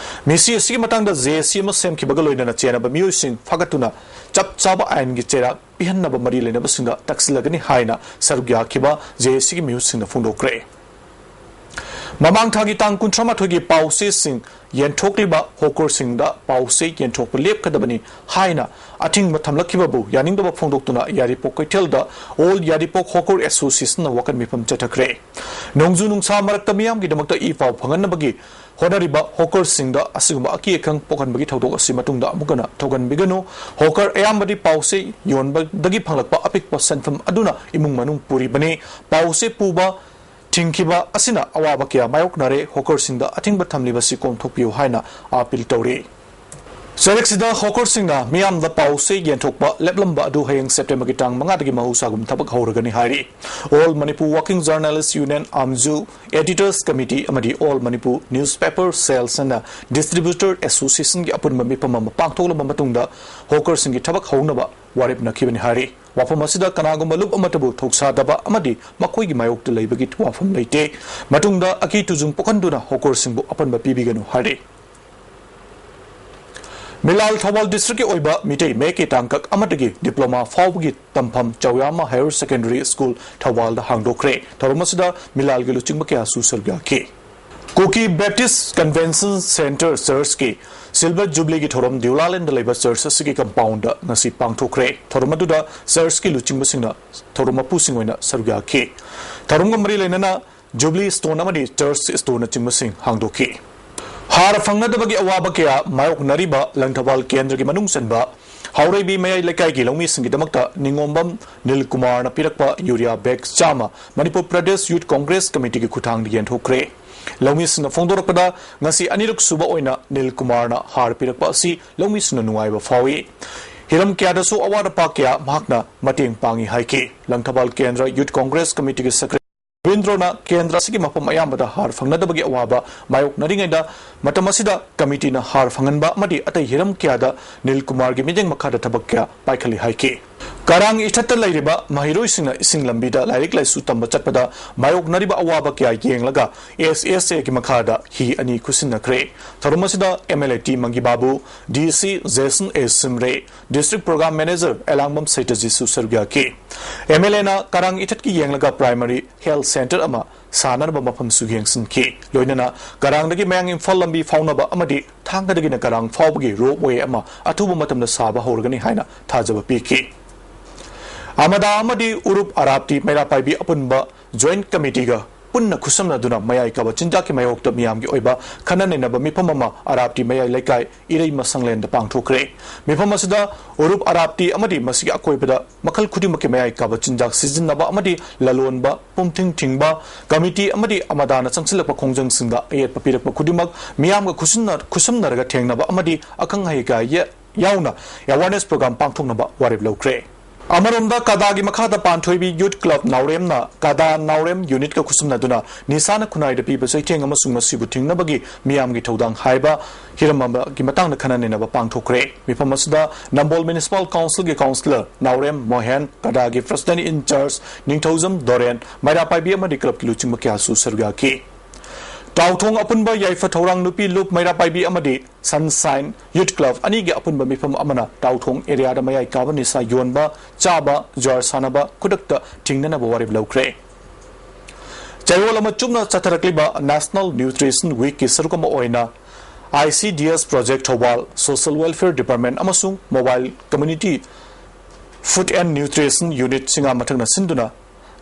ꯃꯤꯁꯤ ꯑꯁꯤꯒꯤ ꯃꯇꯥꯡꯗ ꯖꯦ ꯑꯦ ꯁꯤ ꯑꯃ ꯁꯦꯝꯈꯤꯕꯒ ꯂꯣꯏꯅꯅ ꯆꯦꯟꯅꯕ ꯃꯤꯑꯣꯏꯁꯤꯡ ꯐꯥꯒꯠꯇꯨꯅ ꯆꯞ ꯆꯥꯕ ꯑꯥꯏꯟꯒꯤ ꯆꯩꯔꯥꯛ ꯄꯤꯍꯟꯅꯕ ꯃꯔꯤ ꯂꯩꯅꯕꯁꯤꯡꯗ ꯇꯛꯁꯤꯜꯂꯒꯅꯤ ꯍꯥꯏꯅ ꯁꯔꯨꯛ ꯌꯥꯈꯤꯕ ꯖꯦ ꯑꯦ ꯁꯤꯒꯤ ꯃꯤꯍꯨꯠꯁꯤꯡꯅ ꯐꯣꯡꯗꯣꯛꯈ꯭ꯔꯦ꯫ ꯃꯃꯥꯡ ꯊꯥꯒꯤ ꯇꯥꯡ ꯀꯨꯟꯊ꯭ꯔꯥ ꯃꯥꯊꯣꯏꯒꯤ ꯄꯥꯎꯆꯦꯁꯤꯡ ꯌꯦꯟꯊꯣꯛꯂꯤꯕ ꯍꯣꯀꯔꯁꯤꯡꯗ ꯄꯥꯎꯆꯦ ꯌꯦꯟꯊꯣꯛꯄ ꯂꯦꯞꯀꯗꯕꯅꯤ ꯍꯥꯏꯅ ꯑꯊꯤꯡꯕ ꯊꯝꯂꯛꯈꯤꯕꯕꯨ ꯌꯥꯅꯤꯡꯗꯕ ꯐꯣꯡꯗꯣꯛꯇꯨꯅ ꯌꯥꯏꯔꯤꯄꯣꯛ ꯀꯩꯊꯦꯜꯗ ꯑꯣꯜ ꯌꯥꯏꯔꯤꯄꯣꯛ ꯍꯣꯀꯔ ꯑꯦꯁꯣꯁꯤꯌꯦꯁꯟꯅ ꯋꯥꯀꯠ ꯃꯤꯐꯝ ꯆꯠꯊꯈ꯭ꯔꯦ꯫ ꯅꯣꯡꯖꯨ ꯅꯨꯡꯁꯥ ꯃꯔꯛꯇ ꯃꯤꯌꯥꯝꯒꯤꯗꯃꯛꯇ ꯏ ꯄꯥꯎ ꯐꯪꯍꯟꯅꯕꯒꯤ ꯍꯣꯠꯅꯔꯤꯕ ꯍꯣꯀꯔꯁꯤꯡꯗ ꯑꯁꯤꯒꯨꯝꯕ ꯑꯀꯤ ꯑꯈꯪ ꯄꯣꯛꯍꯟꯕꯒꯤ ꯊꯧꯗꯣꯛ ꯑꯁꯤ ꯃꯇꯨꯡꯗ ꯑꯃꯨꯛ ꯍꯟꯅ ꯊꯣꯛꯍꯟꯕꯤꯒꯅꯨ꯫ ꯍꯣꯀꯔ ꯑꯌꯥꯝꯕꯗꯤ ꯄꯥꯎꯆꯦ ꯌꯣꯟꯕꯗꯒꯤ ꯐꯪꯂꯛꯄ ꯑꯄꯤꯛꯄ ꯁꯦꯟꯐꯝ ꯑꯗꯨꯅ ꯏꯃꯨꯡ ꯃꯅꯨꯡ ꯄꯨꯔꯤꯕꯅꯤ꯫ ꯄꯥꯎꯆꯦ ꯄꯨꯕ ꯊꯤꯡꯈꯤꯕ ꯑꯁꯤꯅ ꯑꯋꯥꯕ ꯀꯌꯥ ꯃꯥꯌꯣꯛꯅꯔꯦ꯫ ꯍꯣꯀꯔꯁꯤꯡꯗ ꯑꯊꯤꯡꯕ ꯊꯝꯂꯤꯕꯁꯤ ꯀꯣꯝꯊꯣꯛꯄꯤꯌꯨ ꯍꯥꯏꯅ ꯑꯥꯄꯤꯜ ꯇꯧꯔꯤ꯫ ꯆꯩꯔꯛꯁꯤꯗ ꯍꯣꯀꯔꯁꯤꯡꯅ ꯃꯤꯌꯥꯝꯗ ꯄꯥꯎꯆꯦ ꯌꯦꯟꯊꯣꯛꯄ ꯂꯦꯞꯂꯝꯕ ꯑꯗꯨ ꯍꯌꯦꯡ ꯁꯦꯞꯇꯦꯝꯕꯔꯒꯤ ꯇꯥꯡ ꯃꯉꯥꯗꯒꯤ ꯃꯍꯧꯁꯥꯒꯨꯝ ꯊꯕꯛ ꯍꯧꯔꯒꯅꯤ ꯍꯥꯏꯔꯤ꯫ All Manipur working journalists union, AMJU, editors committee ꯑꯃꯗꯤ all Manipur newspaper sales and distributor ꯑꯦꯁꯣꯁꯤꯌꯦꯁꯟꯒꯤ ꯑꯄꯨꯟꯕ ꯃꯤꯐꯝ ꯑꯃ ꯄꯥꯡꯊꯣꯛꯂꯕ ꯃꯇꯨꯡꯗ ꯍꯣꯀꯔꯁꯤꯡꯒꯤ ꯊꯕꯛ ꯍꯧꯅꯕ ꯋꯥꯔꯦꯞꯅꯈꯤꯕꯅꯤ ꯍꯥꯏꯔꯤ꯫ ꯋꯥꯐꯝ ꯑꯁꯤꯗ ꯀꯅꯥꯒꯨꯝꯕ ꯂꯨꯞ ꯑꯃꯠꯇꯕꯨ ꯊꯧꯁꯥꯗꯕ ꯑꯃꯗꯤ ꯃꯈꯣꯏꯒꯤ ꯃꯥꯌꯣꯛꯇ ꯂꯩꯕꯒꯤ ꯋꯥꯐꯝ ꯂꯩꯇꯦ꯫ ꯃꯇꯨꯡꯗ ꯑꯀꯤ ꯇꯨꯖꯨꯡ ꯄꯣꯛꯍꯟꯗꯨꯅ ꯍꯣꯀꯔꯁꯤꯡꯕꯨ ꯑꯄꯟꯕ ꯄꯤꯕꯤꯒꯅꯨ ꯍꯥꯏꯔꯤ꯫ ꯃꯤꯂꯥꯜ ꯊꯧꯕꯥꯜ ꯗꯤꯁꯇ꯭ꯔꯤꯛꯀꯤ ꯑꯣꯏꯕ ꯃꯤꯇꯩ ꯃꯌꯦꯛꯀꯤ ꯇꯥꯡꯀꯛ ꯑꯃꯗꯒꯤ ꯗꯤꯄ꯭ꯂꯣꯃꯥ ꯐꯥꯎꯕꯒꯤ ꯇꯝꯐꯝ ꯆꯥꯎꯌꯥꯝꯃ ꯍꯥꯌꯔ ꯁꯦꯀꯦꯟꯗꯔꯤ ꯁ꯭ꯀꯨꯜ ꯊꯧꯕꯥꯜꯗ ꯍꯥꯡꯗꯣꯛꯈ꯭ꯔꯦ꯫ ꯊꯧꯔꯝ ꯑꯁꯤꯗ ꯃꯤꯂꯥꯜꯒꯤ ꯂꯨꯆꯤꯡꯕ ꯀꯌꯥꯁꯨ ꯁꯔꯨꯛ ꯌꯥꯈꯤ꯫ ꯀꯨꯀꯤ ꯕꯦꯞꯇꯤꯁ ꯀꯟꯚꯦꯟꯁꯟ ꯁꯦꯟꯇꯔ ꯆꯔꯆꯀꯤ ꯁꯤꯜꯚꯔ ꯖꯨꯕꯤꯂꯤꯒꯤ ꯊꯧꯔꯝ ꯗꯤꯎꯂꯥꯂꯦꯟꯗ ꯂꯩꯕ ꯆꯔꯆ ꯑꯁꯤꯒꯤ ꯀꯝꯄꯥꯎꯟꯗ ꯉꯁꯤ ꯄꯥꯡꯊꯣꯛꯈ꯭ꯔꯦ꯫ ꯊꯧꯔꯝ ꯑꯗꯨꯗ ꯆꯔꯆꯀꯤ ꯂꯨꯆꯤꯡꯕꯁꯤꯡꯅ ꯊꯧꯔꯝ ꯃꯄꯨꯁꯤꯡ ꯑꯣꯏꯅ ꯁꯔꯨꯛ ꯌꯥꯈꯤ꯫ ꯊꯧꯔꯝꯒ ꯃꯔꯤ ꯂꯩꯅꯅ Jubilee Stone ꯑꯃꯗꯤ Church Stoneꯅꯆꯤꯡꯕꯁꯤꯡ ꯍꯥꯡꯗꯣꯛꯈꯤ꯫ ꯍꯥꯔ ꯐꯪꯅꯗꯕꯒꯤ ꯑꯋꯥꯕ ꯀꯌꯥ ꯃꯥꯌꯣꯛꯅꯔꯤꯕ ꯂꯪꯊꯕꯥꯜ ꯀꯦꯟꯗ꯭ꯔꯒꯤ ꯃꯅꯨꯡ ꯆꯟꯕ ꯍꯥꯎꯔꯩꯕꯤ ꯃꯌꯥꯏ ꯂꯩꯀꯥꯏꯒꯤ ꯂꯧꯃꯤꯁꯤꯡꯒꯤꯗꯃꯛꯇ ꯅꯤꯉꯣꯝꯕꯝ ꯅꯤꯜꯀꯨꯃꯥꯔꯅ ꯄꯤꯔꯛꯄ ꯌꯨꯔꯤꯌꯥ ꯕꯦꯒ ꯆꯥꯝꯃ ꯃꯅꯤꯄꯨꯔ ꯄ꯭ꯔꯗꯦꯁ ꯌꯨꯊ ꯀꯣꯡꯒ꯭ꯔꯦꯁ ꯀꯃꯤꯇꯤꯒꯤ ꯈꯨꯠꯊꯥꯡꯗ ꯌꯦꯟꯊꯣꯛꯈ꯭ꯔꯦ꯫ ꯂꯧꯃꯤꯁꯤꯡꯅ ꯐꯣꯡꯗꯣꯔꯛꯄꯗ, ꯉꯁꯤ ꯑꯅꯤꯔꯛ ꯁꯨꯕ ꯑꯣꯏꯅ ꯅꯤꯜꯀꯨꯃꯥꯔꯅ ꯍꯥꯔ ꯄꯤꯔꯛꯄ ꯑꯁꯤ ꯂꯧꯃꯤꯁꯤꯡꯅ ꯅꯨꯡꯉꯥꯏꯕ ꯐꯥꯎꯏ꯫ ꯍꯤꯔꯝ ꯀꯌꯥꯗꯁꯨ ꯑꯋꯥꯠ ꯑꯄꯥ ꯀꯌꯥ ꯃꯍꯥꯛꯅ ꯃꯇꯦꯡ ꯄꯥꯡꯏ ꯍꯥꯏꯈꯤ꯫ ꯂꯪꯊꯕꯥꯜ ꯀꯦꯟꯗ꯭ꯔ ꯌꯨꯊ ꯀꯣꯡꯒ꯭ꯔꯦꯁ ꯀꯃꯤꯇꯤꯒꯤ ꯁꯦꯀ꯭ꯔꯦꯇꯔꯤ ꯔꯕꯤꯟꯗ꯭ꯔꯣꯅ ꯀꯦꯟꯗ꯭ꯔ ꯑꯁꯤꯒꯤ ꯃꯐꯝ ꯑꯌꯥꯝꯕꯗ ꯍꯥꯔ ꯐꯪꯅꯗꯕꯒꯤ ꯑꯋꯥꯕ ꯃꯥꯌꯣꯛꯅꯔꯤꯉꯩꯗ, ꯃꯇꯝ ꯑꯁꯤꯗ ꯀꯃꯤꯇꯤꯅ ꯍꯥꯔ ꯐꯪꯍꯟꯕ ꯑꯃꯗꯤ ꯑꯇꯩ ꯍꯤꯔꯝ ꯀꯌꯥꯗ ꯅꯤꯜꯀꯨꯃꯥꯔꯒꯤ ꯃꯤꯠꯌꯦꯡ ꯃꯈꯥꯗ ꯊꯕꯛ ꯀꯌꯥ ꯄꯥꯏꯈꯠꯂꯤ ꯍꯥꯏꯈꯤ꯫ ꯀꯔꯥꯡ ꯏꯊꯠꯇ ꯂꯩꯔꯤꯕ ꯃꯍꯩꯔꯣꯏꯁꯤꯡꯅ ꯏꯁꯤꯡ ꯂꯝꯕꯤꯗ ꯂꯥꯏꯔꯤꯛ ꯂꯥꯏꯁꯨ ꯇꯝꯕ ꯆꯠꯄꯗ ꯃꯥꯌꯣꯛꯅꯔꯤꯕ ꯑꯋꯥꯕ ꯀꯌꯥ ꯌꯦꯡꯂꯒ ꯑꯦꯁ ꯑꯦꯁ ꯑꯦꯒꯤ ꯃꯈꯥꯗ ꯍꯤ ꯑꯅꯤ ꯈꯨꯠꯁꯤꯟꯅꯈ꯭ꯔꯦ꯫ ꯊꯧꯔꯝ ꯑꯁꯤꯗ ꯑꯦꯝ ꯑꯦꯜ ꯑꯦ ꯇꯤ ꯃꯪꯒꯤꯕꯥꯕꯨ, ꯗꯤ ꯁꯤ ꯖꯦꯁꯟ ꯑꯦ ꯁꯤꯝꯔꯦ, ꯗꯤꯁꯇ꯭ꯔꯤꯛ ꯄ꯭ꯔꯣꯒ꯭ꯔꯥꯝ ꯃꯦꯅꯦꯖꯔ ꯑꯦꯂꯥꯡꯕꯝ ꯁꯩꯇꯖꯤꯠꯁꯨ ꯁꯔꯨꯛ ꯌꯥꯈꯤ꯫ ꯑꯦꯝ ꯑꯦꯜ ꯑꯦꯅ ꯀꯔꯥꯡ ꯏꯊꯠꯀꯤ ꯌꯦꯡꯂꯒ ꯄ꯭ꯔꯥꯏꯃꯔꯤ ꯍꯦꯜꯊ ꯁꯦꯟꯇꯔ ꯑꯃ ꯁꯥꯅꯅꯕ ꯃꯐꯝꯁꯨ ꯌꯦꯡꯁꯤꯟꯈꯤ꯫ ꯂꯣꯏꯅꯅ ꯀꯔꯥꯡꯗꯒꯤ ꯃꯌꯥꯡ ꯏꯝꯐꯥꯜ ꯂꯝꯕꯤ ꯐꯥꯎꯅꯕ ꯑꯃꯗꯤ ꯊꯥꯡꯒꯗꯒꯤꯅ ꯀꯔꯥꯡ ꯐꯥꯎꯕꯒꯤ ꯔꯣꯞꯋꯦ ꯑꯃ ꯑꯊꯨꯕ ꯃꯇꯝꯗ ꯁꯥꯕ ꯍꯧꯔꯒꯅꯤ ꯍꯥꯏꯅ ꯊꯥꯖꯕ ꯄꯤꯈꯤ꯫ ꯑꯃꯗꯥ ꯑꯃꯗꯤ ꯎꯔꯨꯞ ꯑꯔꯥꯞꯇꯤ ꯃꯩꯔꯥ ꯄꯥꯏꯕꯤ ꯑꯄꯨꯟꯕ ꯖꯣꯏꯟꯠ ꯀꯃꯤꯇꯤꯒ ꯄꯨꯟꯅ ꯈꯨꯠꯁꯝꯅꯗꯨꯅ ꯃꯌꯥꯏ ꯀꯥꯕ ꯆꯤꯟꯖꯥꯛꯀꯤ ꯃꯥꯌꯣꯛꯇ ꯃꯤꯌꯥꯝꯒꯤ ꯑꯣꯏꯕ ꯈꯟꯅ ꯅꯩꯅꯕ ꯃꯤꯐꯝ ꯑꯃ ꯑꯔꯥꯞꯇꯤ ꯃꯌꯥꯏ ꯂꯩꯀꯥꯏ ꯏꯔꯩ ꯃꯁꯪꯂꯦꯟꯗ ꯄꯥꯡꯊꯣꯛꯈ꯭ꯔꯦ꯫ ꯃꯤꯐꯝ ꯑꯁꯤꯗ ꯎꯔꯨꯞ ꯑꯔꯥꯞꯇꯤ ꯑꯃꯗꯤ ꯃꯁꯤꯒꯤ ꯑꯀꯣꯏꯕꯗ ꯃꯈꯜ ꯈꯨꯗꯤꯡꯃꯛꯀꯤ ꯃꯌꯥꯏ ꯀꯥꯕ ꯆꯤꯟꯖꯥꯛ ꯁꯤꯖꯤꯟꯅꯕ ꯑꯃꯗꯤ ꯂꯂꯣꯟꯕ, ꯄꯨꯝꯊꯤꯡ ꯊꯤꯡꯕ, ꯀꯃꯤꯇꯤ ꯑꯃꯗꯤ ꯑꯃꯗꯥꯅ ꯆꯪꯁꯤꯜꯂꯛꯄ ꯈꯣꯡꯖꯪꯁꯤꯡꯗ ꯑꯌꯦꯠꯄ ꯄꯤꯔꯛꯄ ꯈꯨꯗꯤꯡꯃꯛ ꯃꯤꯌꯥꯝꯒ ꯈꯨꯠꯁꯝꯅ-, ꯈꯨꯠꯁꯝꯅꯔꯒ ꯊꯦꯡꯅꯕ ꯑꯃꯗꯤ ꯑꯈꯪ ꯑꯍꯩ ꯀꯌꯥ ꯌꯥꯎꯅ ꯑꯦꯋꯥꯔꯅꯦꯁ ꯄ꯭ꯔꯣꯒ꯭ꯔꯥꯝ ꯄꯥꯡꯊꯣꯛꯅꯕ ꯋꯥꯔꯦꯞ ꯂꯧꯈ꯭ꯔꯦ꯫ ꯑꯃꯔꯣꯝꯗ, ꯀꯗꯥꯒꯤ ꯃꯈꯥꯗ ꯄꯥꯟꯊꯣꯏꯕꯤ ꯌꯨꯠ ꯀ꯭ꯂꯕ ꯅꯥꯎꯔꯦꯝꯅ ꯀꯗꯥ ꯅꯥꯎꯔꯦꯝ ꯌꯨꯅꯤꯠꯀ ꯈꯨꯠꯁꯝꯅꯗꯨꯅ ꯅꯤꯁꯥꯅ ꯈꯨꯟꯅꯥꯏꯗ ꯄꯤꯕ ꯆꯩꯊꯦꯡ ꯑꯃꯁꯨꯡ ꯃꯁꯤꯕꯨ ꯊꯤꯡꯅꯕꯒꯤ ꯃꯤꯌꯥꯝꯒꯤ ꯊꯧꯗꯥꯡ ꯍꯥꯏꯕ ꯍꯤꯔꯝ ꯑꯃꯒꯤ ꯃꯇꯥꯡꯗ ꯈꯟꯅ ꯅꯩꯅꯕ ꯄꯥꯡꯊꯣꯛꯈ꯭ꯔꯦ꯫ ꯃꯤꯐꯝ ꯑꯁꯤꯗ ꯅꯝꯕꯣꯜ ꯃ꯭ꯌꯨꯅꯤꯁꯤꯄꯥꯜ ꯀꯥꯎꯟꯁꯤꯜꯒꯤ ꯀꯥꯎꯟꯁꯤꯂꯔ ꯅꯥꯎꯔꯦꯝ ꯃꯣꯍꯦꯟ, ꯀꯗꯥꯒꯤ ꯄ꯭ꯔꯁꯤꯗꯦꯟꯠ ꯏꯟ ꯆꯥꯔꯖ ꯅꯤꯡꯊꯧꯖꯝ ꯗꯣꯔꯦꯟ, ꯃꯩꯔꯥ ꯄꯥꯏꯕꯤ ꯑꯃꯗꯤ ꯀ꯭ꯂꯕꯀꯤ ꯂꯨꯆꯤꯡꯕ ꯀꯌꯥꯁꯨ ꯁꯔꯨꯛ ꯌꯥꯈꯤ꯫ ꯇꯥꯎꯊꯣꯡ ꯑꯄꯨꯟꯕ ꯌꯥꯏꯐ ꯊꯧꯔꯥꯡ ꯅꯨꯄꯤ ꯂꯨꯞ ꯃꯩꯔꯥ ꯄꯥꯏꯕꯤ ꯑꯃꯗꯤ ꯁꯟꯁꯥꯏꯟ ꯌꯨꯠ ꯀ꯭ꯂꯕ ꯑꯅꯤꯒꯤ ꯑꯄꯨꯟꯕ ꯃꯤꯐꯝ ꯑꯃꯅ ꯇꯥꯎꯊꯣꯡ ꯑꯦꯔꯤꯌꯥꯗ ꯃꯌꯥꯏ ꯀꯥꯕ ꯅꯤꯁꯥ ꯌꯣꯟꯕ, ꯆꯥꯕ, ꯖꯨꯋꯥꯔ ꯁꯥꯟꯅꯕ ꯈꯨꯗꯛꯇ ꯊꯤꯡꯅꯅꯕ ꯋꯥꯔꯦꯞ ꯂꯧꯈ꯭ꯔꯦ꯫ ꯆꯌꯣꯜ ꯑꯃ ꯆꯨꯞꯅ ꯆꯠꯊꯔꯛꯂꯤꯕ ꯅꯦꯁꯅꯦꯜ ꯅ꯭ꯌꯨꯇ꯭ꯔꯤꯁꯟ ꯋꯤꯛꯀꯤ ꯁꯔꯨꯛ ꯑꯃ ꯑꯣꯏꯅ I C D S project ꯊꯧꯕꯥꯜ, ꯁꯣꯁꯤꯌꯦꯜ ꯋꯦꯜꯐꯤꯌꯔ ꯗꯤꯄꯥꯔꯠꯃꯦꯟꯠ ꯑꯃꯁꯨꯡ mobile community food and nutrition unit ꯁꯤꯡꯒꯥ ꯃꯊꯛꯅ ꯁꯤꯟꯗꯨꯅ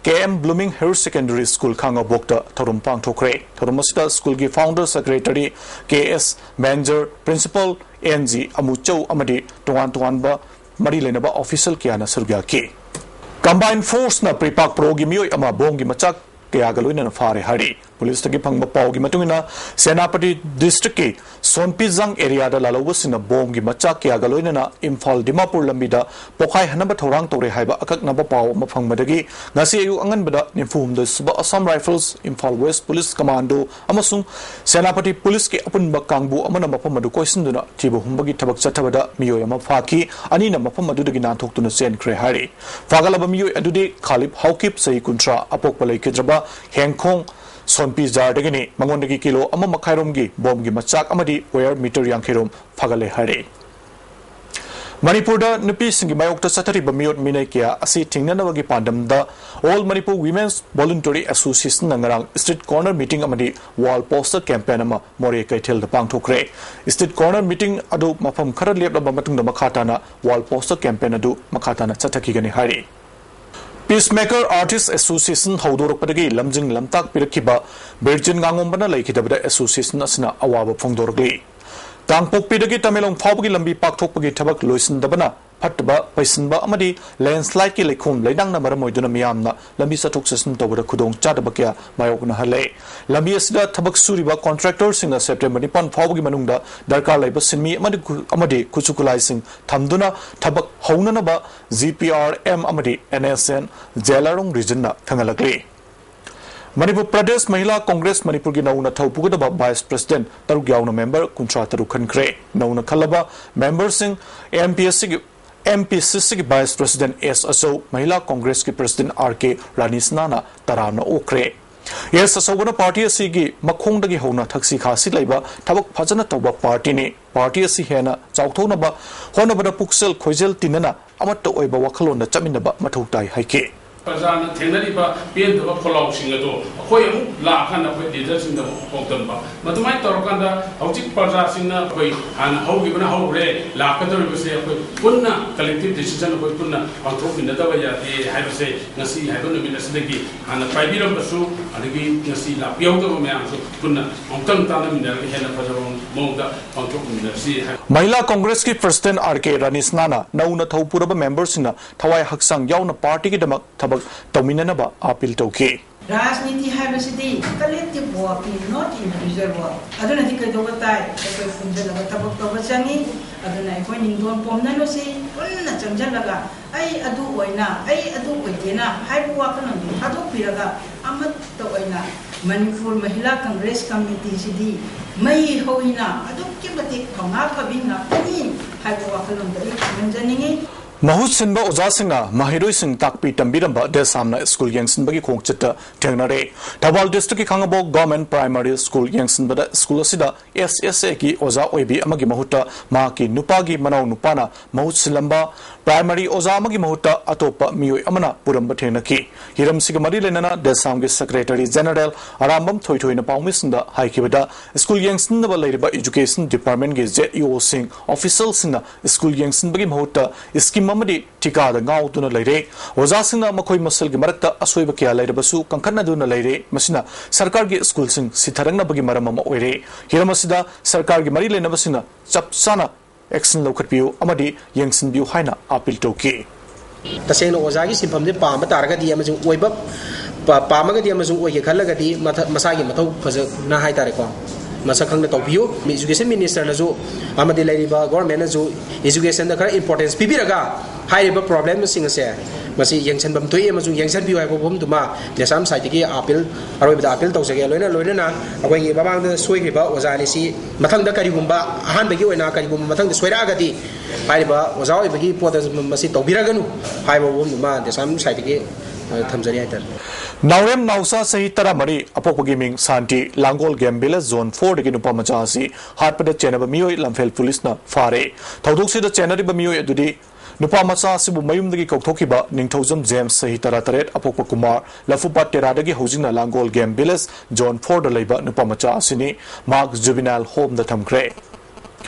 K M Blooming Higher Secondary School ꯈꯥꯉꯕꯣꯛꯇ ꯊꯧꯔꯝ ꯄꯥꯡꯊꯣꯛꯈ꯭ꯔꯦ꯫ ꯊꯧꯔꯝ ꯑꯁꯤꯗ ꯁ꯭ꯀꯨꯜꯒꯤ founder secretary K S Manjar, principal N G Amuchou ꯑꯃꯗꯤ ꯇꯣꯉꯥꯟ ꯇꯣꯉꯥꯟꯕ ꯃꯔꯤ ꯂꯩꯅꯕ official ꯀꯌꯥꯅ ꯁꯔꯨꯛ ꯌꯥꯈꯤ꯫ Combined forceꯅ ꯄ꯭ꯔꯤꯄꯥꯛ ꯄ꯭ꯔꯣꯒꯤ ꯃꯤꯑꯣꯏ ꯑꯃ ꯕꯣꯝꯒꯤ ꯃꯆꯥꯛ ꯀꯌꯥꯒ ꯂꯣꯏꯅꯅ ꯐꯥꯔꯦ ꯍꯥꯏꯔꯤ꯫ ꯄꯨꯂꯤꯁꯇꯒꯤ ꯐꯪꯕ ꯄꯥꯎꯒꯤ ꯃꯇꯨꯡ ꯏꯟꯅ, ꯁꯦꯅꯥꯄꯇꯤ districtꯀꯤ ꯁꯣꯟꯄꯤꯖꯥꯡ areaꯗ ꯂꯥꯜꯍꯧꯕꯁꯤꯡꯅ ꯕꯣꯝꯒꯤ ꯃꯆꯥꯛ ꯀꯌꯥꯒ ꯂꯣꯏꯅꯅ ꯏꯝꯐꯥꯜ ꯗꯤꯃꯥꯄꯨꯔ ꯂꯝꯕꯤꯗ ꯄꯣꯈꯥꯏꯍꯟꯅꯕ ꯊꯧꯔꯥꯡ ꯇꯧꯔꯦ ꯍꯥꯏꯕ ꯑꯀꯛꯅꯕ ꯄꯥꯎ ꯑꯃ ꯐꯪꯕꯗꯒꯤ ꯉꯁꯤ ꯑꯌꯨꯛ ꯑꯉꯟꯕꯗ ꯅꯤꯐꯨ ꯍꯨꯝꯗꯣꯏ ꯁꯨꯕ Assam Rifles, Imphal West Police Commando ꯑꯃꯁꯨꯡ ꯁꯦꯅꯥꯄꯇꯤ ꯄꯨꯂꯤꯁꯀꯤ ꯑꯄꯨꯟꯕ ꯀꯥꯡꯕꯨ ꯑꯃꯅ ꯃꯐꯝ ꯑꯗꯨ ꯀꯣꯏꯁꯤꯟꯗꯨꯅ ꯊꯤꯕ ꯍꯨꯝꯕꯒꯤ ꯊꯕꯛ ꯆꯠꯊꯕꯗ ꯃꯤꯑꯣꯏ ꯑꯃ ꯐꯥꯈꯤ, ꯑꯅꯤꯅ ꯃꯐꯝ ꯑꯗꯨꯗꯒꯤ ꯅꯥꯟꯊꯣꯛꯇꯨꯅ ꯆꯦꯟꯈ꯭ꯔꯦ ꯍꯥꯏꯔꯤ꯫ ꯐꯥꯒꯠꯂꯕ ꯃꯤꯑꯣꯏ ꯑꯗꯨꯗꯤ ꯈꯥꯂꯤꯞ ꯍꯥꯎꯀꯤꯞ, ꯆꯍꯤ ꯀꯨꯟꯊ꯭ꯔꯥ, ꯑꯄꯣꯛꯄ ꯂꯩꯈꯤꯗ꯭ꯔꯕ ꯍꯦꯡꯈꯣꯡ ꯁꯣꯟꯄꯤꯖꯥꯔꯗꯒꯤꯅꯤ꯫ ꯃꯉꯣꯟꯗꯒꯤ ꯀꯤꯂꯣ ꯑꯃ ꯃꯈꯥꯏꯔꯣꯝꯒꯤ ꯕꯣꯝꯒꯤ ꯃꯆꯥꯛ ꯑꯃꯗꯤ wire meter ꯌꯥꯡꯈꯩꯔꯣꯝ ꯐꯥꯒꯠꯂꯦ ꯍꯥꯏꯔꯤ꯫ ꯃꯅꯤꯄꯨꯔꯗ ꯅꯨꯄꯤꯁꯤꯡꯒꯤ ꯃꯥꯌꯣꯛꯇ ꯆꯠꯊꯔꯤꯕ ꯃꯤꯑꯣꯠ ꯃꯤꯅꯩ ꯀꯌꯥ ꯑꯁꯤ ꯊꯤꯡꯅꯅꯕꯒꯤ ꯄꯥꯟꯗꯝꯗ All Manipur Women's Voluntary Associationꯅ ꯉꯔꯥꯡ street corner meeting ꯑꯃꯗꯤ wall poster campaign ꯑꯃ ꯃꯣꯔꯦ ꯀꯩꯊꯦꯜꯗ ꯄꯥꯡꯊꯣꯛꯈ꯭ꯔꯦ꯫ Street corner meeting ꯑꯗꯨ ꯃꯐꯝ ꯈꯔ ꯂꯦꯞꯂꯕ ꯃꯇꯨꯡꯗ ꯃꯈꯥ ꯇꯥꯅ wall poster campaign ꯑꯗꯨ ꯃꯈꯥ ꯇꯥꯅ ꯆꯠꯊꯈꯤꯒꯅꯤ ꯍꯥꯏꯔꯤ꯫ Peacemaker Artist Association ꯍꯧꯗꯣꯔꯛꯄꯗꯒꯤ ꯂꯝꯖꯤꯡ ꯂꯝꯇꯥꯛ ꯄꯤꯔꯛꯈꯤꯕ ꯕꯤꯔꯖꯤꯟ ꯉꯥꯉꯣꯝꯕꯅ ꯂꯩꯈꯤꯗꯕꯗ association ꯑꯁꯤꯅ ꯑꯋꯥꯕ ꯐꯣꯡꯗꯣꯔꯛꯂꯤ꯫ ꯀꯥꯡꯄꯣꯛꯄꯤꯗꯒꯤ ꯇꯃꯦꯡꯂꯣꯡ ꯐꯥꯎꯕꯒꯤ ꯂꯝꯕꯤ ꯄꯥꯛꯊꯣꯛꯄꯒꯤ ꯊꯕꯛ ꯂꯣꯏꯁꯤꯟꯗꯕꯅ ꯐꯠꯇꯕ ꯄꯩꯁꯤꯟꯕ ꯑꯃꯗꯤ landslideꯀꯤ ꯂꯩꯈꯣꯝ ꯂꯩꯅꯥꯡꯅ ꯃꯔꯝ ꯑꯣꯏꯗꯨꯅ ꯃꯤꯌꯥꯝꯅ ꯂꯝꯕꯤ ꯆꯠꯊꯣꯛ ꯆꯠꯁꯤꯟ ꯇꯧꯕꯗ ꯈꯨꯗꯣꯡ ꯆꯥꯗꯕ ꯀꯌꯥ ꯃꯥꯌꯣꯛꯅꯍꯜꯂꯦ꯫ ꯂꯝꯕꯤ ꯑꯁꯤꯗ ꯊꯕꯛ ꯁꯨꯔꯤꯕ contractorꯁꯤꯡꯅ September ꯅꯤꯄꯥꯟ ꯐꯥꯎꯕꯒꯤ ꯃꯅꯨꯡꯗ ꯗꯔꯀꯥꯔ ꯂꯩꯕ ꯁꯤꯟꯃꯤ ꯑꯃꯗꯤ ꯈꯨ-, ꯑꯃꯗꯤ ꯈꯨꯠꯁꯨ ꯈꯨꯠꯂꯥꯏꯁꯤꯡ ꯊꯝꯗꯨꯅ ꯊꯕꯛ ꯍꯧꯅꯅꯕ G P R M ꯑꯃꯗꯤ N S N ꯖꯦꯂꯥꯔꯣꯡ regionꯅ ꯈꯪꯍꯜꯂꯛꯂꯤ꯫ Manipur Pradesh ꯃꯍꯤꯂꯥ Congress ꯃꯅꯤꯄꯨꯔꯒꯤ ꯅꯧꯅ ꯊꯧ ꯄꯨꯒꯗꯕ vice president ꯇꯔꯨꯛ ꯌꯥꯎꯅ member ꯀꯨꯟꯊ꯭ꯔꯥ ꯇꯔꯨꯛ ꯈꯟꯈ꯭ꯔꯦ꯫ ꯅꯧꯅ ꯈꯜꯂꯕ memberꯁꯤꯡ M P S Cꯒꯤ, M P C Cꯒꯤ vice president S ꯑꯆꯧ, ꯃꯍꯤꯂꯥ ꯀꯣꯡꯒ꯭ꯔꯦꯁꯀꯤ president R K ꯔꯥꯅꯤꯁꯅꯥꯅ ꯇꯔꯥꯝꯅ ꯑꯣꯛꯈ꯭ꯔꯦ꯫ S ꯑꯆꯧꯕꯅ party ꯑꯁꯤꯒꯤ ꯃꯈꯣꯡꯗꯒꯤ ꯍꯧꯅ ꯊꯛꯁꯤ ꯈꯥꯁꯤ ꯂꯩꯕ ꯊꯕꯛ ꯐꯖꯅ ꯇꯧꯕ partyꯅꯤ꯫ Party ꯑꯁꯤ ꯍꯦꯟꯅ ꯆꯥꯎꯊꯣꯛꯅꯕ ꯍꯣꯠꯅꯕꯗ ꯄꯨꯛꯆꯦꯜ ꯈꯣꯏꯖꯦꯜ ꯇꯤꯟꯅꯅ ꯑꯃꯠꯇ ꯑꯣꯏꯕ ꯋꯥꯈꯜꯂꯣꯟꯗ ꯆꯠꯃꯤꯟꯅꯕ ꯃꯊꯧ ꯇꯥꯏ ꯍꯥꯏꯈꯤ꯫ ꯄ꯭ꯔꯖꯥꯅ ꯊꯦꯡꯅꯔꯤꯕ ꯄꯦꯟꯗꯕ ꯈꯣꯜꯂꯥꯎꯁꯤꯡ ꯑꯗꯣ ꯑꯩꯈꯣꯏ ꯑꯃꯨꯛ ꯂꯥꯛꯑꯀꯥꯟꯗ ꯑꯩꯈꯣꯏ ꯂꯤꯗꯔꯁꯤꯡꯗ ꯑꯃꯨꯛ ꯍꯣꯡꯗꯟꯕ꯫ ꯃꯗꯨꯃꯥꯏꯅ ꯇꯧꯔꯀꯥꯟꯗ ꯍꯧꯖꯤꯛ ꯄ꯭ꯔꯖꯥꯁꯤꯡꯅ ꯑꯩꯈꯣꯏ ꯍꯥꯟꯅ ꯍꯧꯈꯤꯕꯅ ꯍꯧꯈ꯭ꯔꯦ, ꯂꯥꯛꯀꯗꯧꯔꯤꯕꯁꯦ ꯑꯩꯈꯣꯏ ꯄꯨꯟꯅ collective decision ꯑꯩꯈꯣꯏ ꯄꯨꯟꯅ ꯄꯥꯡꯊꯣꯛꯃꯤꯟꯅꯗꯕ ꯌꯥꯗꯦ ꯍꯥꯏꯕꯁꯦ ꯉꯁꯤ ꯍꯥꯏꯕ ꯅꯨꯃꯤꯠ ꯑꯁꯤꯗꯒꯤ ꯍꯥꯟꯅ ꯄꯥꯏꯕꯤꯔꯝꯕꯁꯨ ꯑꯗꯒꯤ ꯉꯁꯤ ꯂꯥꯛꯄꯤꯍꯧꯗꯕ ꯃꯌꯥꯝꯁꯨ ꯄꯨꯟꯅ ꯑꯃꯨꯛꯇꯪ ꯇꯥꯟꯅꯃꯤꯟꯅꯔꯒ ꯍꯦꯟꯅ ꯐꯖꯕ ꯃꯑꯣꯡꯗ ꯄꯥꯡꯊꯣꯛꯃꯤꯟꯅꯁꯤ ꯍꯥꯏ꯫ ꯃꯍꯤꯂꯥ ꯀꯣꯡꯒ꯭ꯔꯦꯁꯀꯤ ꯄ꯭ꯔꯁꯤꯗꯦꯟ ꯑꯥꯔ ꯀꯦ ꯔꯥꯅꯤꯁꯅꯥꯅ ꯅꯧꯅ ꯊꯧ ꯄꯨꯔꯕ ꯃꯦꯝꯕꯔꯁꯤꯡꯅ ꯊꯋꯥꯏ ꯍꯛꯆꯥꯡ ꯌꯥꯎꯅ ꯄꯥꯔꯇꯤꯒꯤꯗꯃꯛ ꯊꯕꯛ ꯇꯧꯃꯤꯟꯅꯅꯕ ꯑꯥꯄꯤꯜ ꯇꯧꯈꯤ꯫ ꯔꯥꯖꯅꯤꯇꯤ ꯍꯥꯏꯕꯁꯤꯗꯤ collective workꯅꯤ, not individual work꯫ ꯑꯗꯨꯅꯗꯤ ꯀꯩꯗꯧꯕ ꯇꯥꯏ? ꯑꯩꯈꯣꯏ ꯄꯨꯟꯁꯤꯜꯂꯒ ꯊꯕꯛ ꯇꯧꯕ ꯆꯪꯉꯤ꯫ ꯑꯗꯨꯅ ꯑꯩꯈꯣꯏ ꯅꯤꯡꯗꯣꯟ ꯄꯣꯝꯅꯅꯨꯁꯤ, ꯄꯨꯟꯅ ꯆꯪꯁꯤꯜꯂꯒ ꯑꯩ ꯑꯗꯨ ꯑꯣꯏꯅ, ꯑꯩ ꯑꯗꯨ ꯑꯣꯏꯗꯦꯅ ꯍꯥꯏꯕ ꯋꯥꯈꯜꯂꯣꯟꯗꯨ ꯊꯥꯗꯣꯛꯄꯤꯔꯒ ꯑꯃꯠꯇ ꯑꯣꯏꯅ ꯃꯅꯤꯄꯨꯔ ꯃꯍꯤꯂꯥ ꯀꯪꯒ꯭ꯔꯦꯁ ꯀꯃꯤꯇꯤꯁꯤꯗꯤ ꯃꯩ ꯍꯧꯏꯅ ꯑꯗꯨꯛꯀꯤ ꯃꯇꯤꯛ ꯊꯧꯅꯥ ꯐꯕꯤ ꯉꯥꯛꯇꯅꯤ ꯍꯥꯏꯕ ꯋꯥꯈꯜꯂꯣꯟꯗꯨ ꯑꯩ ꯈꯪꯍꯟꯖꯅꯤꯡꯉꯤ꯫ ꯃꯍꯨꯠ ꯁꯤꯟꯕ ꯑꯣꯖꯥꯁꯤꯡꯅ ꯃꯍꯩꯔꯣꯏꯁꯤꯡ ꯇꯥꯛꯄꯤ ꯇꯝꯕꯤꯔꯝꯕ ꯗꯦꯁꯥꯝꯅ ꯁ꯭ꯀꯨꯜ ꯌꯦꯡꯁꯤꯟꯕꯒꯤ ꯈꯣꯡꯆꯠꯇ ꯊꯦꯡꯅꯔꯦ꯫ ꯊꯧꯕꯥꯜ ꯗꯤꯁꯇ꯭ꯔꯤꯛꯀꯤ ꯈꯥꯡꯉꯕꯣꯛ ꯒꯚꯔꯟꯃꯦꯟꯠ ꯄ꯭ꯔꯥꯏꯃꯥꯔꯤ ꯁ꯭ꯀꯨꯜ ꯌꯦꯡꯁꯤꯟꯕꯗ ꯁ꯭ꯀꯨꯜ ꯑꯁꯤꯗ ꯑꯦꯁ ꯑꯦꯁ ꯑꯦꯒꯤ ꯑꯣꯖꯥ ꯑꯣꯏꯕꯤ ꯑꯃꯒꯤ ꯃꯍꯨꯠꯇ ꯃꯍꯥꯛꯀꯤ ꯅꯨꯄꯥꯒꯤ ꯃꯅꯥꯎ ꯅꯨꯄꯥꯅ ꯃꯍꯨꯠ ꯁꯤꯜꯂꯝꯕ ꯄ꯭ꯔꯥꯏꯃꯥꯔꯤ ꯑꯣꯖꯥ ꯑꯃꯒꯤ ꯃꯍꯨꯠꯇ ꯑꯇꯣꯞꯄ ꯃꯤꯑꯣꯏ ꯑꯃꯅ ꯄꯨꯔꯝꯕ ꯊꯦꯡꯅꯈꯤ꯫ ꯍꯤꯔꯝꯁꯤꯒ ꯃꯔꯤ ꯂꯩꯅꯅ ꯗꯦꯁꯥꯝꯒꯤ ꯁꯦꯀ꯭ꯔꯦꯇꯔꯤ ꯖꯦꯅꯔꯦꯜ ꯑꯔꯥꯝꯕꯝ ꯊꯣꯏꯊꯣꯏꯅ ꯄꯥꯎꯃꯤꯁꯤꯡꯗ ꯍꯥꯏꯈꯤꯕꯗ, ꯁ꯭ꯀꯨꯜ ꯌꯦꯡꯁꯤꯟꯅꯕ ꯂꯩꯔꯤꯕ ꯏꯖꯨꯀꯦꯁꯟ ꯗꯤꯄꯥꯔꯠꯃꯦꯟꯠꯀꯤ ꯖꯦꯠ ꯏ ꯑꯣꯁꯤꯡ, ꯑꯣꯐꯤꯁꯤꯌꯦꯜꯁꯤꯡꯅ ꯁ꯭ꯀꯨꯜ ꯌꯦꯡꯁꯤꯟꯕꯒꯤ ꯃꯍꯨꯠꯇ ꯁ꯭ꯀꯤꯝ ꯑꯃꯗꯤ ꯊꯤꯀꯥꯗ ꯉꯥꯎꯗꯨꯅ ꯂꯩꯔꯦ꯫ ꯑꯣꯖꯥꯁꯤꯡꯅ ꯃꯈꯣꯏ ꯃꯁꯦꯜꯒꯤ ꯃꯔꯛꯇ ꯑꯁꯣꯏꯕ ꯀꯌꯥ ꯂꯩꯔꯕꯁꯨ ꯀꯟꯈꯠꯅꯗꯨꯅ ꯂꯩꯔꯦ꯫ ꯃꯁꯤꯅ ꯁꯔꯀꯥꯔꯒꯤ ꯁ꯭ꯀꯨꯜꯁꯤꯡ ꯁꯤꯊꯔꯛꯅꯕꯒꯤ ꯃꯔꯝ ꯑꯃ ꯑꯣꯏꯔꯦ꯫ ꯍꯤꯔꯝ ꯑꯁꯤꯗ ꯁꯔꯀꯥꯔꯒꯤ ꯃꯔꯤ ꯂꯩꯅꯕꯁꯤꯡꯅ ꯆꯞ ꯆꯥꯅ ꯑꯦꯛꯁꯟ ꯂꯧꯈꯠꯄꯤꯌꯨ ꯑꯃꯗꯤ ꯌꯦꯡꯁꯤꯟꯕꯤꯌꯨ ꯍꯥꯏꯅ ꯑꯥꯄꯤꯜ ꯇꯧꯈꯤ꯫ ꯇꯁꯦꯡꯅ ꯑꯣꯖꯥꯒꯤ ꯁꯤꯟꯐꯝꯁꯦ ꯄꯥꯝꯕ ꯇꯥꯔꯒꯗꯤ ꯑꯃꯁꯨꯡ ꯑꯣꯏꯕ ꯄꯥ-, ꯄꯥꯝꯃꯒꯗꯤ ꯑꯃꯁꯨꯡ ꯑꯣꯏꯒꯦ ꯈꯜꯂꯒꯗꯤ ꯃꯊ-, ꯃꯁꯥꯒꯤ ꯃꯊꯧ ꯐꯖꯅ ꯍꯥꯏꯇꯥꯔꯦꯀꯣ, ꯃꯁꯛ ꯈꯪꯅ ꯇꯧꯕꯤꯌꯨ꯫ ꯃꯤ ꯏꯖꯨꯀꯦꯁꯟ ꯃꯤꯅꯤꯁꯇꯔꯅꯁꯨ ꯑꯃꯗꯤ ꯂꯩꯔꯤꯕ ꯒꯣꯔꯃꯦꯟꯅꯁꯨ ꯏꯖꯨꯀꯦꯁꯟꯗ ꯈꯔ ꯏꯝꯄꯣꯔꯇꯦꯟꯁ ꯄꯤꯕꯤꯔꯒ ꯍꯥꯏꯔꯤꯕ ꯄ꯭ꯔꯣꯕ꯭ꯂꯦꯝꯁꯤꯡ ꯑꯁꯦ ꯃꯁꯤ ꯌꯦꯡꯁꯤꯟꯐꯝ ꯊꯣꯛꯏ ꯑꯃꯁꯨꯡ ꯌꯦꯡꯁꯤꯟꯕꯤꯌꯨ ꯍꯥꯏꯕ ꯋꯥꯐꯝꯗꯨꯃ ꯗꯦꯁꯥꯝ ꯁꯥꯏꯠꯇꯒꯤ ꯑꯥꯄꯤꯜ, ꯑꯔꯣꯏꯕꯗ ꯑꯥꯄꯤꯜ ꯇꯧꯖꯒꯦ꯫ ꯂꯣꯏꯅ ꯂꯣꯏꯅꯅ ꯑꯩꯈꯣꯏꯒꯤ ꯃꯃꯥꯡꯗ ꯁꯣꯏꯈ꯭ꯔꯤꯕ ꯑꯣꯖꯥ ꯑꯅꯤꯁꯤ ꯃꯊꯪꯗ ꯀꯔꯤꯒꯨꯝꯕ, ꯑꯍꯥꯟꯕꯒꯤ ꯑꯣꯏꯅ ꯀꯔꯤꯒꯨꯝꯕ ꯃꯊꯪꯗ ꯁꯣꯏꯔꯛꯑꯒꯗꯤ ꯍꯥꯏꯔꯤꯕ ꯑꯣꯖꯥ ꯑꯣꯏꯕꯒꯤ ꯄꯣꯠ ꯑꯁꯤ ꯃꯁꯤ ꯇꯧꯕꯤꯔꯒꯅꯨ ꯍꯥꯏꯕ ꯋꯥꯐꯝꯗꯨꯃ ꯗꯦꯁꯥꯝ ꯁꯥꯏꯠꯇꯒꯤ, ꯑ, ꯊꯝꯖꯔꯤ ꯍꯥꯏꯇꯥꯔꯦ꯫ ꯅꯥꯎꯔꯦꯝ ꯅꯥꯎꯆꯥ ꯆꯍꯤ ꯇꯔꯥꯃꯔꯤ, ꯑꯄꯣꯛꯄꯒꯤ ꯃꯤꯡ ꯁꯥꯟꯇꯤ, ꯂꯥꯡꯒꯣꯜ ꯒꯦꯝ ꯚꯤꯂꯦꯖ ꯖꯣꯟ ꯐꯣꯔꯗꯒꯤ ꯅꯨꯄꯥ ꯃꯆꯥ ꯑꯁꯤ ꯍꯥꯠꯄꯗ ꯆꯦꯟꯅꯕ ꯃꯤꯑꯣꯏ ꯂꯝꯐꯦꯜ ꯄꯨꯂꯤꯁꯅ ꯐꯥꯔꯦ꯫ ꯊꯧꯗꯣꯛꯁꯤꯗ ꯆꯦꯟꯅꯔꯤꯕ ꯃꯤꯑꯣꯏ ꯑꯗꯨꯗꯤ ꯅꯨꯄꯥ ꯃꯆꯥ ꯑꯁꯤꯕꯨ ꯃꯌꯨꯝꯗꯒꯤ ꯀꯧꯊꯣꯛꯈꯤꯕ ꯅꯤꯡꯊꯧꯖꯝ ꯖꯦꯝꯁ, ꯆꯍꯤ ꯇꯔꯥꯇꯔꯦꯠ, ꯑꯄꯣꯛꯄ ꯀꯨꯃꯥꯔ, ꯂꯐꯨꯄꯥꯠ ꯇꯦꯔꯥꯗꯒꯤ ꯍꯧꯖꯤꯛꯅ ꯂꯥꯡꯒꯣꯜ ꯒꯦꯝ ꯚꯤꯂꯦꯖ ꯖꯣꯟ ꯐꯣꯔꯗ ꯂꯩꯕ ꯅꯨꯄꯥ ꯃꯆꯥ ꯑꯁꯤꯅꯤ꯫ ꯃꯍꯥꯛ ꯖꯨꯕꯤꯅꯥꯏꯜ ꯍꯣꯝꯗ ꯊꯝꯈ꯭ꯔꯦ꯫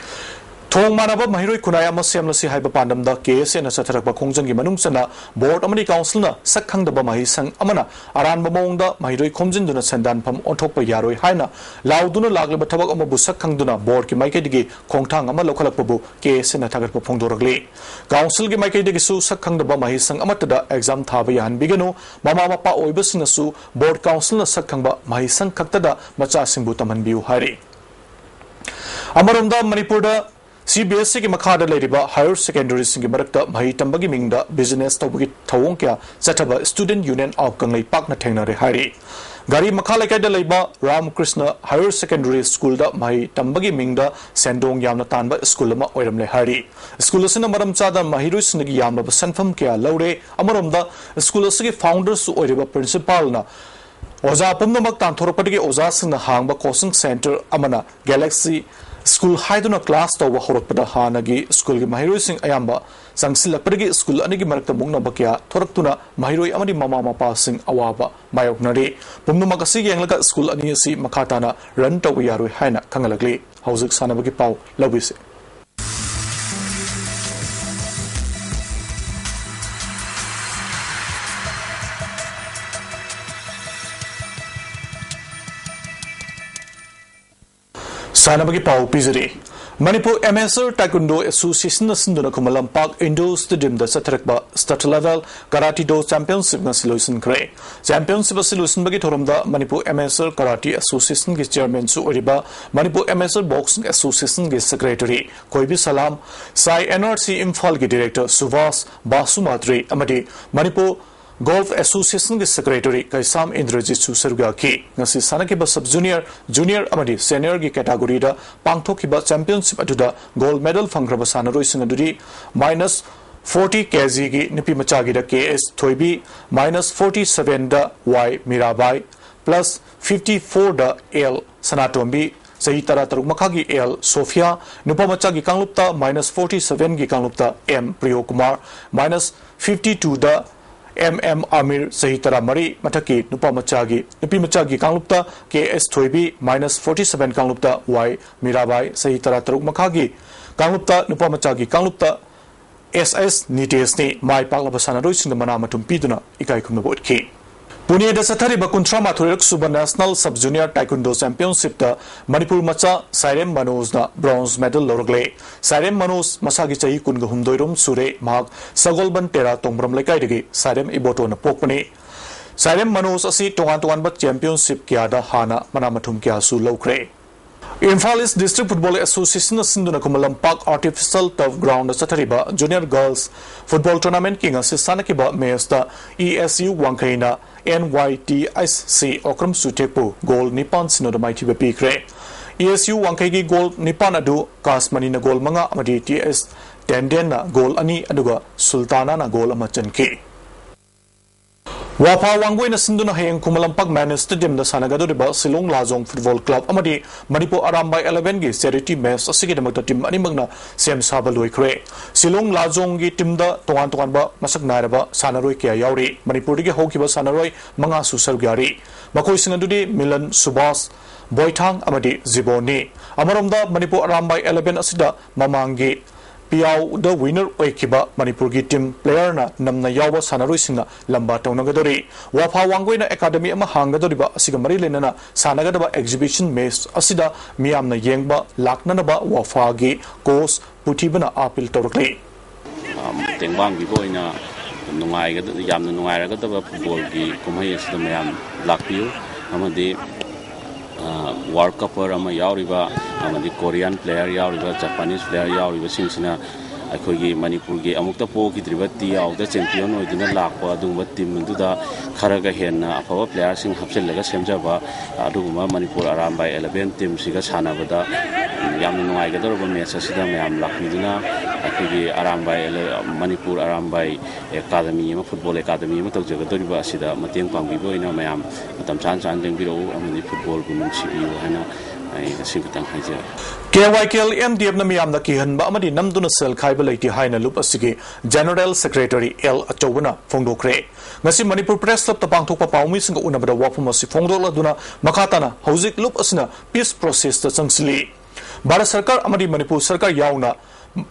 ꯊꯣꯡ ꯃꯥꯟꯅꯕ ꯃꯍꯩꯔꯣꯏ ꯈꯨꯟꯅꯥꯏ ꯑꯃ ꯁꯦꯝꯂꯁꯤ ꯍꯥꯏꯕ ꯄꯥꯟꯗꯝꯗ ꯀꯦ ꯑꯦꯁ ꯑꯦꯅ ꯆꯠꯊꯔꯛꯄ ꯈꯣꯡꯖꯪꯒꯤ ꯃꯅꯨꯡ ꯆꯟꯅ ꯕꯣꯔꯗ ꯑꯃꯗꯤ ꯀꯥꯎꯟꯁꯤꯜꯅ ꯁꯛ ꯈꯪꯗꯕ ꯃꯍꯩꯁꯪ ꯑꯃꯅ ꯑꯔꯥꯟꯕ ꯃꯑꯣꯡꯗ ꯃꯍꯩꯔꯣꯏ ꯈꯣꯝꯖꯤꯟꯗꯨꯅ ꯁꯦꯟꯗꯥꯟꯐꯝ ꯑꯣꯟꯊꯣꯛꯄ ꯌꯥꯔꯣꯏ ꯍꯥꯏꯅ ꯂꯥꯎꯗꯨꯅ ꯂꯥꯛꯂꯤꯕ ꯊꯕꯛ ꯑꯃꯕꯨ ꯁꯛ ꯈꯪꯗꯨꯅ ꯕꯣꯔꯗꯀꯤ ꯃꯥꯏꯀꯩꯗꯒꯤ ꯈꯣꯡꯊꯥꯡ ꯑꯃ ꯂꯧꯈꯠꯂꯛꯄꯕꯨ ꯀꯦ ꯑꯦꯁ ꯑꯦꯅ ꯊꯥꯒꯠꯄ ꯐꯣꯡꯗꯣꯔꯛꯂꯤ꯫ ꯀꯥꯎꯟꯁꯤꯜꯒꯤ ꯃꯥꯏꯀꯩꯗꯒꯤꯁꯨ ꯁꯛ ꯈꯪꯗꯕ ꯃꯍꯩꯁꯪ ꯑꯃꯠꯇꯗ ꯑꯦꯛꯖꯥꯝ ꯊꯥꯕ ꯌꯥꯍꯟꯕꯤꯒꯅꯨ, ꯃꯃꯥ ꯃꯄꯥ ꯑꯣꯏꯕꯁꯤꯡꯅꯁꯨ ꯕꯣꯔꯗ ꯀꯥꯎꯟꯁꯤꯜꯅ ꯁꯛ ꯈꯪꯕ ꯃꯍꯩꯁꯪ ꯈꯛꯇꯗ ꯃꯆꯥꯁꯤꯡꯕꯨ ꯇꯝꯍꯟꯕꯤꯌꯨ ꯍꯥꯏꯔꯤ꯫ ꯑꯃꯔꯣꯝꯗ ꯃꯅꯤꯄꯨꯔꯗ ꯁꯤ ꯕꯤ ꯑꯦꯁ ꯏꯒꯤ ꯃꯈꯥꯗ ꯂꯩꯔꯤꯕ ꯍꯥꯌꯔ ꯁꯦꯀꯦꯟꯗꯔꯤꯁꯤꯡꯒꯤ ꯃꯔꯛꯇ ꯃꯍꯩ ꯇꯝꯕꯒꯤ ꯃꯤꯡꯗ ꯕꯤꯖꯤꯅꯦꯁ ꯇꯧꯕꯒꯤ ꯊꯧꯑꯣꯡ ꯀꯌꯥ ꯆꯠꯊꯕ ꯁ꯭ꯇꯨꯗꯦꯟꯠ ꯌꯨꯅꯤꯌꯟ ꯑꯣꯐ ꯀꯪꯂꯩ ꯄꯥꯛꯅ ꯊꯦꯡꯅꯔꯦ ꯍꯥꯏꯔꯤ꯫ ꯒꯥꯔꯤ ꯃꯈꯥ ꯂꯩꯀꯥꯏꯗ ꯂꯩꯕ ꯔꯥꯃꯀ꯭ꯔꯤꯁꯅ ꯍꯥꯌꯔ ꯁꯦꯀꯦꯟꯗꯔꯤ ꯁ꯭ꯀꯨꯜꯗ ꯃꯍꯩ ꯇꯝꯕꯒꯤ ꯃꯤꯡꯗ ꯁꯦꯟꯗꯣꯡ ꯌꯥꯝꯅ ꯇꯥꯟꯕ ꯁ꯭ꯀꯨꯜ ꯑꯃ ꯑꯣꯏꯔꯝꯂꯦ ꯍꯥꯏꯔꯤ꯫ ꯁ꯭ꯀꯨꯜ ꯑꯁꯤꯅ ꯃꯔꯝ ꯆꯥꯗꯅ ꯃꯍꯩꯔꯣꯏꯁꯤꯡꯗꯒꯤ ꯌꯥꯝꯂꯕ ꯁꯦꯟꯐꯝ ꯀꯌꯥ ꯂꯧꯔꯦ꯫ ꯑꯃꯔꯣꯝꯗ ꯁ꯭ꯀꯨꯜ ꯑꯁꯤꯒꯤ ꯐꯥꯎꯟꯗꯔꯁꯨ ꯑꯣꯏꯔꯤꯕ ꯄ꯭ꯔꯤꯟꯁꯤꯄꯥꯜꯅ ꯑꯣꯖꯥ ꯄꯨꯝꯅꯃꯛ ꯇꯥꯟꯊꯣꯔꯛꯄꯗꯒꯤ ꯑꯣꯖꯥꯁꯤꯡꯅ ꯍꯥꯡꯕ ꯀꯣꯆꯤꯡ ꯁꯦꯟꯇꯔ ꯑꯃꯅ ꯒꯦꯂꯦꯛꯁꯤ ꯁ꯭ꯀꯨꯜ ꯍꯥꯏꯗꯨꯅ ꯀ꯭ꯂꯥꯁ ꯇꯧꯕ ꯍꯧꯔꯛꯄꯗ ꯍꯥꯟꯅꯒꯤ ꯁ꯭ꯀꯨꯜꯒꯤ ꯃꯍꯩꯔꯣꯏꯁꯤꯡ ꯑꯌꯥꯝꯕ ꯆꯪꯁꯤꯜꯂꯛꯄꯗꯒꯤ ꯁ꯭ꯀꯨꯜ ꯑꯅꯤꯒꯤ ꯃꯔꯛꯇ ꯃꯨꯛꯅꯕ ꯀꯌꯥ ꯊꯣꯔꯛꯇꯨꯅ ꯃꯍꯩꯔꯣꯏ ꯑꯃꯗꯤ ꯃꯃꯥ ꯃꯄꯥꯁꯤꯡ ꯑꯋꯥꯕ ꯃꯥꯌꯣꯛꯅꯔꯤ꯫ ꯄꯨꯝꯅꯃꯛ ꯑꯁꯤ ꯌꯦꯡꯂꯒ ꯁ꯭ꯀꯨꯜ ꯑꯅꯤ ꯑꯁꯤ ꯃꯈꯥ ꯇꯥꯅ ꯔꯟ ꯇꯧꯕ ꯌꯥꯔꯣꯏ ꯍꯥꯏꯅ ꯈꯪꯍꯜꯂꯛꯂꯤ꯫ ꯍꯧꯖꯤꯛ ꯁꯥꯟꯅꯕꯒꯤ ꯄꯥꯎ ꯂꯧꯕꯤꯁꯤ꯫ ꯁꯥꯟꯅꯕꯒꯤ ꯄꯥꯎ ꯄꯤꯖꯔꯤ꯫ ꯃꯅꯤꯄꯨꯔ ꯑꯦꯃꯦꯆꯔ ꯇꯥꯏꯀꯨꯟꯗꯣ ꯑꯦꯁꯣꯁꯤꯌꯦꯁꯟꯅ ꯁꯤꯟꯗꯨꯅ ꯈꯨꯃꯟ ꯂꯝꯄꯥꯛ ꯏꯟꯗꯣꯔ ꯁ꯭ꯇꯦꯗꯤꯌꯝꯗ ꯆꯠꯊꯔꯛꯄ ꯁ꯭ꯇꯦꯠ ꯂꯦꯚꯦꯜ ꯀꯔꯥꯇꯤ ꯗꯣ ꯆꯦꯝꯄꯤꯌꯟꯁꯤꯞ ꯉꯁꯤ ꯂꯣꯏꯁꯤꯟꯈ꯭ꯔꯦ꯫ ꯆꯦꯝꯄꯤꯌꯟꯁꯤꯞ ꯑꯁꯤ ꯂꯣꯏꯁꯤꯟꯕꯒꯤ ꯊꯧꯔꯝꯗ ꯃꯅꯤꯄꯨꯔ ꯑꯦꯃꯦꯆꯔ ꯀꯔꯥꯇꯤ ꯑꯦꯁꯣꯁꯤꯌꯦꯁꯟꯒꯤ ꯆꯦꯌꯔꯃꯦꯟꯁꯨ ꯑꯣꯏꯔꯤꯕ ꯃꯅꯤꯄꯨꯔ ꯑꯦꯃꯦꯆꯔ ꯕꯣꯛꯁꯤꯡ ꯑꯦꯁꯣꯁꯤꯌꯦꯁꯟꯒꯤ ꯁꯦꯀ꯭ꯔꯦꯇꯔꯤ ꯀꯣꯏꯕꯤ ꯁꯂꯥꯝ, ꯁꯥꯏ ꯑꯦꯟ ꯑꯥꯔ ꯁꯤ ꯏꯝꯐꯥꯜꯒꯤ ꯗꯤꯔꯦꯛꯇꯔ ꯁꯨꯚꯥꯁ ꯕꯥꯁꯨꯃꯥꯇ꯭ꯔꯤ ꯑꯃꯗꯤ ꯃꯅꯤꯄꯨꯔ ꯒꯣꯜꯐ ꯑꯦꯁꯣꯁꯤꯌꯦꯁꯟꯒꯤ ꯁꯦꯀ꯭ꯔꯦꯇꯔꯤ ꯀꯩꯁꯥꯝ ꯏꯟꯗ꯭ꯔꯖꯤꯠꯁꯨ ꯁꯔꯨꯛ ꯌꯥꯈꯤ꯫ ꯉꯁꯤ ꯁꯥꯟꯅꯈꯤꯕ ꯁꯕ ꯖꯨꯅꯤꯌꯔ, ꯖꯨꯅꯤꯌꯔ ꯑꯃꯗꯤ ꯁꯦꯅꯤꯌꯔꯒꯤ ꯀꯦꯇꯥꯒꯣꯔꯤꯗ ꯄꯥꯡꯊꯣꯛꯈꯤꯕ ꯆꯦꯝꯄꯤꯌꯟꯁꯤꯞ ꯑꯗꯨꯗ ꯒꯣꯜꯗ ꯃꯦꯗꯜ ꯐꯪꯈ꯭ꯔꯕ ꯁꯥꯟꯅꯔꯣꯏꯁꯤꯡ ꯑꯗꯨꯗꯤ ꯃꯥꯏꯅꯁ ꯐꯣꯔꯇꯤ ꯀꯦꯖꯤꯒꯤ ꯅꯨꯄꯤ ꯃꯆꯥꯒꯤꯗ ꯀꯦ ꯑꯦꯁ ꯊꯣꯏꯕꯤ, ꯃꯥꯏꯅꯁ ꯐꯣꯔꯇꯤ ꯁꯚꯦꯟꯗ ꯋꯥꯏ ꯃꯤꯔꯥꯕꯥꯏ, ꯄ꯭ꯂꯁ ꯐꯤꯐꯇꯤ ꯐꯣꯔꯗ ꯑꯦꯜ ꯁꯅꯥꯇꯣꯝꯕꯤ, ꯆꯍꯤ ꯇꯔꯥ ꯇꯔꯨꯛ ꯃꯈꯥꯒꯤ ꯑꯦꯜ ꯁꯣꯐꯤꯌꯥ, ꯅꯨꯄꯥ ꯃꯆꯥꯒꯤ ꯀꯥꯡꯂꯨꯞꯇ minus forty seven ꯒꯤ ꯀꯥꯡꯂꯨꯞꯇ M Priyo Kumar, minus fifty two ꯗ ꯑꯦꯝ ꯑꯦꯝ ꯑꯃꯤꯔ, ꯆꯍꯤ ꯇꯔꯥ ꯃꯔꯤ ꯃꯊꯛꯀꯤ ꯅꯨꯄꯥ ꯃꯆꯥꯒꯤ, ꯅꯨꯄꯤ ꯃꯆꯥꯒꯤ ꯀꯥꯡꯂꯨꯞꯇ ꯀꯦ ꯑꯦꯁ ꯊꯣꯏꯕꯤ, minus forty seven ꯀꯥꯡꯂꯨꯞꯇ ꯋꯥꯏ ꯃꯤꯔꯥꯕꯥꯏ, ꯆꯍꯤ ꯇꯔꯥ ꯇꯔꯨꯛ ꯃꯈꯥꯒꯤ ꯀꯥꯡꯂꯨꯞꯇ ꯅꯨꯄꯥ ꯃꯆꯥꯒꯤ ꯀꯥꯡꯂꯨꯞꯇ ꯑꯦꯁ ꯑꯦꯁ ꯅꯤꯇꯦꯁꯅꯤ ꯃꯥꯏ ꯄꯥꯛꯂꯕ ꯁꯥꯟꯅꯔꯣꯏꯁꯤꯡꯗ ꯃꯅꯥ ꯃꯊꯨꯝ ꯄꯤꯗꯨꯅ ꯏꯀꯥꯏ ꯈꯨꯝꯅꯕ ꯎꯠꯈꯤ꯫ ꯄꯨꯅꯦꯗ ꯆꯠꯊꯔꯤꯕ ꯀꯨꯟꯊ꯭ꯔꯥ ꯃꯥꯊꯣꯏꯔꯛ ꯁꯨꯕ National Sub Junior Taekwondo Championshipꯇ Manipur ꯃꯆꯥ ꯁꯥꯏꯔꯦꯝ ꯃꯅꯣꯖꯅ bronze medal ꯂꯧꯔꯛꯂꯦ꯫ ꯁꯥꯏꯔꯦꯝ ꯃꯅꯣꯖ ꯃꯁꯥꯒꯤ ꯆꯍꯤ ꯀꯨꯟꯒ ꯍꯨꯝꯗꯣꯏꯔꯣꯝ ꯁꯨꯔꯦ꯫ ꯃꯍꯥꯛ ꯁꯒꯣꯜꯕꯟ ꯇꯦꯔꯥ ꯇꯣꯡꯕ꯭ꯔꯝ ꯂꯩꯀꯥꯏꯗꯒꯤ ꯁꯥꯏꯔꯦꯝ ꯏꯕꯣꯇꯣꯅ ꯄꯣꯛꯄꯅꯤ꯫ ꯁꯥꯏꯔꯦꯝ ꯃꯅꯣꯖ ꯑꯁꯤ ꯇꯣꯉꯥꯟ ꯇꯣꯉꯥꯟꯕ championship ꯀꯌꯥꯗ ꯍꯥꯟꯅ ꯃꯅꯥ ꯃꯊꯨꯝ ꯀꯌꯥꯁꯨ ꯂꯧꯈ꯭ꯔꯦ꯫ ꯏꯝꯐꯥꯜ East District Football Associationꯅ ꯁꯤꯟꯗꯨꯅ ꯈꯨꯃꯟ ꯂꯝꯄꯥꯛ Artificial Turf Groundꯗ ꯆꯠꯊꯔꯤꯕ Junior Girls Football Tournamentꯀꯤ ꯉꯁꯤ ꯁꯥꯟꯅꯈꯤꯕ matchꯇ E S U ꯋꯥꯡꯈꯩꯅ N Y T S C Okram ꯆꯨꯊꯦꯛꯄꯨ goal ꯅꯤꯄꯥꯟ ꯁꯤꯅꯣꯗ ꯃꯥꯏꯊꯤꯕ ꯄꯤꯈ꯭ꯔꯦ꯫ E S U ꯋꯥꯡꯈꯩꯒꯤ goal ꯅꯤꯄꯥꯟ ꯑꯗꯨ ꯀꯥꯁꯃꯅꯤꯅ goal ꯃꯉꯥ ꯑꯃꯗꯤ T S ꯇꯦꯟꯗꯦꯟꯅ goal ꯑꯅꯤ ꯑꯗꯨꯒ ꯁꯨꯜꯇꯥꯅꯥꯅ goal ꯑꯃ ꯆꯟꯈꯤ꯫ ꯋꯥꯐꯥ ꯋꯥꯡꯒꯣꯏꯅ ꯁꯤꯟꯗꯨꯅ ꯍꯌꯦꯡ Khuman Lampak Mini Stadiumꯗ ꯁꯥꯟꯅꯒꯗꯧꯔꯤꯕ Shillong ꯂꯥꯖꯣꯡ Football Club ꯑꯃꯗꯤ ꯃꯅꯤꯄꯨꯔ ꯑꯔꯥꯝꯕꯥꯏ elevenꯒꯤ charity match ꯑꯁꯤꯒꯤꯗꯃꯛꯇ team ꯑꯅꯤꯃꯛꯅ ꯁꯦꯝ ꯁꯥꯕ ꯂꯣꯏꯈ꯭ꯔꯦ꯫ ꯁꯤꯂꯣꯡ ꯂꯥꯖꯣꯡꯒꯤ teamꯗ ꯇꯣꯉꯥꯟ ꯇꯣꯉꯥꯟꯕ ꯃꯁꯛ ꯅꯥꯏꯔꯕ ꯁꯥꯟꯅꯔꯣꯏ ꯀꯌꯥ ꯌꯥꯎꯔꯤ꯫ ꯃꯅꯤꯄꯨꯔꯗꯒꯤ ꯍꯧꯈꯤꯕ ꯁꯥꯟꯅꯔꯣꯏ ꯃꯉꯥꯁꯨ ꯁꯔꯨꯛ ꯌꯥꯔꯤ꯫ ꯃꯈꯣꯏꯁꯤꯡ ꯑꯗꯨꯗꯤ ꯃꯤꯂꯟ ꯁꯨꯕꯥꯁ, ꯕꯣꯏꯊꯥꯡ ꯑꯃꯗꯤ ꯖꯤꯕꯣꯟꯅꯤ꯫ ꯑꯃꯔꯣꯝꯗ ꯃꯅꯤꯄꯨꯔ ꯑꯔꯥꯝꯕꯥꯏ eleven ꯑꯁꯤꯗ ꯃꯃꯥꯡꯒꯤ ꯄꯤꯌꯥꯎꯗ winner ꯑꯣꯏꯈꯤꯕ ꯃꯅꯤꯄꯨꯔꯒꯤ team playerꯅ ꯅꯝꯅ ꯌꯥꯎꯕ ꯁꯥꯟꯅꯔꯣꯏꯁꯤꯡꯅ ꯂꯝꯕꯥ ꯇꯧꯅꯒꯗꯧꯔꯤ꯫ ꯋꯥꯐꯥ ꯋꯥꯡꯒꯣꯏꯅ academy ꯑꯃ ꯍꯥꯡꯒꯗꯧꯔꯤꯕ ꯑꯁꯤꯒ ꯃꯔꯤ ꯂꯩꯅꯅ ꯁꯥꯟꯅꯒꯗꯕ exhibition match ꯑꯁꯤꯗ ꯃꯤꯌꯥꯝꯅ ꯌꯦꯡꯕ ꯂꯥꯛꯅꯅꯕ ꯋꯥꯐꯥꯒꯤ coach ꯄꯨꯊꯤꯕꯅ appeal ꯇꯧꯔꯛꯂꯤ꯫ ꯑ, ꯇꯦꯡꯕꯥꯡꯕꯤꯕ ꯑꯣꯏꯅ ꯅꯨꯡꯉꯥꯏꯒꯗ-, ꯌꯥꯝꯅ ꯅꯨꯡꯉꯥꯏꯔꯒꯗꯕ footballꯒꯤ ꯀꯨꯝꯍꯩ ꯑꯁꯤꯗ ꯃꯌꯥꯝ ꯂꯥꯛꯄꯤꯌꯨ ꯑꯃꯗꯤ, ꯑ, World Cupper ꯑꯃ ꯌꯥꯎꯔꯤꯕ ꯑꯃꯗꯤ Korean player ꯌꯥꯎꯔꯤꯕ, Japanese player ꯌꯥꯎꯔꯤꯕꯁꯤꯡꯁꯤꯅ ꯑꯩꯈꯣꯏꯒꯤ ꯃꯅꯤꯄꯨꯔꯒꯤ ꯑꯃꯨꯛꯇ ꯄꯣꯈꯤꯗ꯭ꯔꯤꯕ ꯇꯤꯌꯥꯎꯗ champion ꯑꯣꯏꯗꯨꯅ ꯂꯥꯛꯄ ꯑꯗꯨꯒꯨꯝꯕ team ꯑꯗꯨꯗ ꯈꯔꯒ ꯍꯦꯟꯅ ꯑꯐꯕ playerꯁꯤꯡ ꯍꯥꯞꯆꯤꯜꯂꯒ ꯁꯦꯝꯖꯕ ꯑꯗꯨꯒꯨꯝꯕ ꯃꯅꯤꯄꯨꯔ ꯑꯔꯥꯝꯕꯥꯏ eleven teamꯁꯤꯒ ꯁꯥꯟꯅꯕꯗ ꯌꯥꯝꯅ ꯅꯨꯡꯉꯥꯏꯒꯗꯧꯔꯕ match ꯑꯁꯤꯗ ꯃꯌꯥꯝ ꯂꯥꯛꯄꯤꯗꯨꯅ ꯑꯩꯈꯣꯏꯒꯤ ꯑꯔꯥꯝꯕꯥꯏ ele-, ꯃꯅꯤꯄꯨꯔ ꯑꯔꯥꯝꯕꯥꯏ academy ꯑꯃ, football academy ꯑꯃ ꯇꯧꯖꯒꯗꯧꯔꯤꯕ ꯑꯁꯤꯗ ꯃꯇꯦꯡ ꯄꯥꯡꯕꯤꯕ ꯑꯣꯏꯅ ꯃꯌꯥꯝ ꯃꯇꯝ ꯆꯥꯅ ꯆꯥꯅ ꯂꯦꯡꯕꯤꯔꯛꯎ ꯑꯃꯗꯤ footballꯕꯨ ꯅꯨꯡꯁꯤꯕꯤꯌꯨ ꯍꯥꯏꯅ ꯑꯩ ꯑꯁꯤꯕꯨꯇꯪ ꯍꯥꯏꯖꯔꯦ꯫ ꯀꯦ Y K L M D ꯑꯦꯐꯅ ꯃꯤꯌꯥꯝꯅ ꯀꯤꯍꯟꯕ ꯑꯃꯗꯤ ꯅꯝꯗꯨꯅ ꯁꯦꯜ ꯈꯥꯏꯕ ꯂꯩꯇꯦ ꯍꯥꯏꯅ ꯂꯨꯞ ꯑꯁꯤꯒꯤ ꯖꯦꯅꯔꯦꯜ ꯁꯦꯀ꯭ꯔꯦꯇꯔꯤ ꯑꯦꯜ ꯑꯆꯧꯕꯅ ꯐꯣꯡꯗꯣꯛꯈ꯭ꯔꯦ꯫ ꯉꯁꯤ ꯃꯅꯤꯄꯨꯔ ꯄ꯭ꯔꯦꯁ ꯀ꯭ꯂꯕꯇ ꯄꯥꯡꯊꯣꯛꯄ ꯄꯥꯎꯃꯤꯁꯤꯡꯒ ꯎꯅꯕꯗ ꯋꯥꯐꯝ ꯑꯁꯤ ꯐꯣꯡꯗꯣꯛꯂꯗꯨꯅ ꯃꯈꯥ ꯇꯥꯅ ꯍꯧꯖꯤꯛ ꯂꯨꯞ ꯑꯁꯤꯅ ꯄꯤꯁ ꯄ꯭ꯔꯣꯁꯦꯁꯇ ꯆꯪꯁꯤꯜꯂꯤ꯫ ꯚꯥꯔꯠ ꯁꯔꯀꯥꯔ ꯑꯃꯗꯤ ꯃꯅꯤꯄꯨꯔ ꯁꯔꯀꯥꯔ ꯌꯥꯎꯅ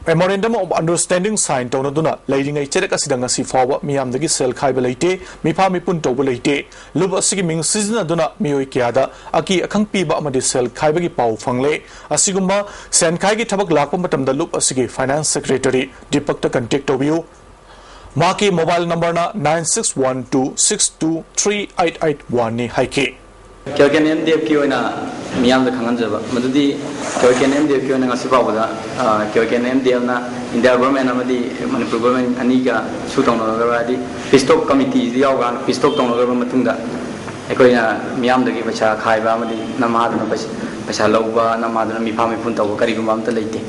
ꯃꯦꯃꯣꯔꯦꯟꯗꯝ ꯑꯣꯐ ꯑꯟꯗꯔꯁ꯭ꯇꯦꯟꯗꯤꯡ ꯁꯥꯏꯟ ꯇꯧꯅꯗꯨꯅ ꯂꯩꯔꯤꯉꯩ ꯆꯦꯔꯦꯛ ꯑꯁꯤꯗ ꯉꯁꯤ ꯐꯥꯎꯕ ꯃꯤꯌꯥꯝꯗꯒꯤ ꯁꯦꯜ ꯈꯥꯏꯕ ꯂꯩꯇꯦ, ꯃꯤꯐꯥ ꯃꯤꯄꯨꯟ ꯇꯧꯕ ꯂꯩꯇꯦ꯫ ꯂꯨꯞ ꯑꯁꯤꯒꯤ ꯃꯤꯡ ꯁꯤꯖꯤꯟꯅꯗꯨꯅ ꯃꯤꯑꯣꯏ ꯀꯌꯥꯗ ꯑꯀꯤ ꯑꯈꯪ ꯄꯤꯕ ꯑꯃꯗꯤ ꯁꯦꯜ ꯈꯥꯏꯕꯒꯤ ꯄꯥꯎ ꯐꯪꯂꯦ꯫ ꯑꯁꯤꯒꯨꯝꯕ ꯁꯦꯟ ꯈꯥꯏꯒꯤ ꯊꯕꯛ ꯂꯥꯛꯄ ꯃꯇꯝꯗ ꯂꯨꯞ ꯑꯁꯤꯒꯤ ꯐꯥꯏꯅꯥꯟꯁ ꯁꯦꯀ꯭ꯔꯦꯇꯔꯤ ꯗꯤꯄꯛꯇ ꯀꯟꯇꯦꯛ ꯇꯧꯕꯤꯌꯨ꯫ ꯃꯍꯥꯛꯀꯤ ꯃꯣꯕꯥꯏꯜ ꯅꯝꯕꯔꯅ nine six one two six two three eight eight ꯋꯥꯟꯅꯤ ꯍꯥꯏꯈꯤ꯫ ꯀꯦ ꯋꯥꯏ ꯀꯦ ꯑꯦꯟ ꯑꯦꯝ ꯗꯤ ꯑꯦꯐꯀꯤ ꯑꯣꯏꯅ ꯃꯤꯌꯥꯝꯗ ꯈꯪꯍꯟꯖꯕ ꯃꯗꯨꯗꯤ, ꯀꯦ ꯋꯥꯏ ꯀꯦ ꯑꯦꯟ ꯑꯦꯝ ꯗꯤ ꯑꯦꯐꯀꯤ ꯑꯣꯏꯅ ꯉꯁꯤ ꯐꯥꯎꯕꯗ, K Y K N M D ꯑꯦꯐꯅ ꯏꯟꯗꯤꯌꯥ ꯒꯣꯔꯃꯦꯟ ꯑꯃꯗꯤ ꯃꯅꯤꯄꯨꯔ ꯒꯣꯔꯃꯦꯟ ꯑꯅꯤꯒ ꯁꯨ ꯇꯧꯅꯒ꯭ꯔꯕ, ꯍꯥꯏꯗꯤ ꯄꯤꯁ ꯇꯣꯛ ꯀꯃꯤꯇꯤꯁꯤ ꯌꯥꯎꯔꯀꯥꯟꯗ, ꯄꯤꯁ ꯇꯣꯛ ꯇꯧꯅꯒ꯭ꯔꯕ ꯃꯇꯨꯡꯗ ꯑꯩꯈꯣꯏꯅ ꯃꯤꯌꯥꯝꯗꯒꯤ ꯄꯩꯁꯥ ꯈꯥꯏꯕ ꯑꯃꯗꯤ ꯅꯝꯃꯥꯗꯅ ꯄꯩꯁꯥ, ꯄꯩꯁꯥ ꯂꯧꯕ, ꯅꯝꯃꯥꯗꯅ ꯃꯤꯐꯥ ꯃꯤꯄꯨꯟ ꯇꯧꯕ ꯀꯔꯤꯒꯨꯝꯕ ꯑꯝꯇ ꯂꯩꯇꯦ꯫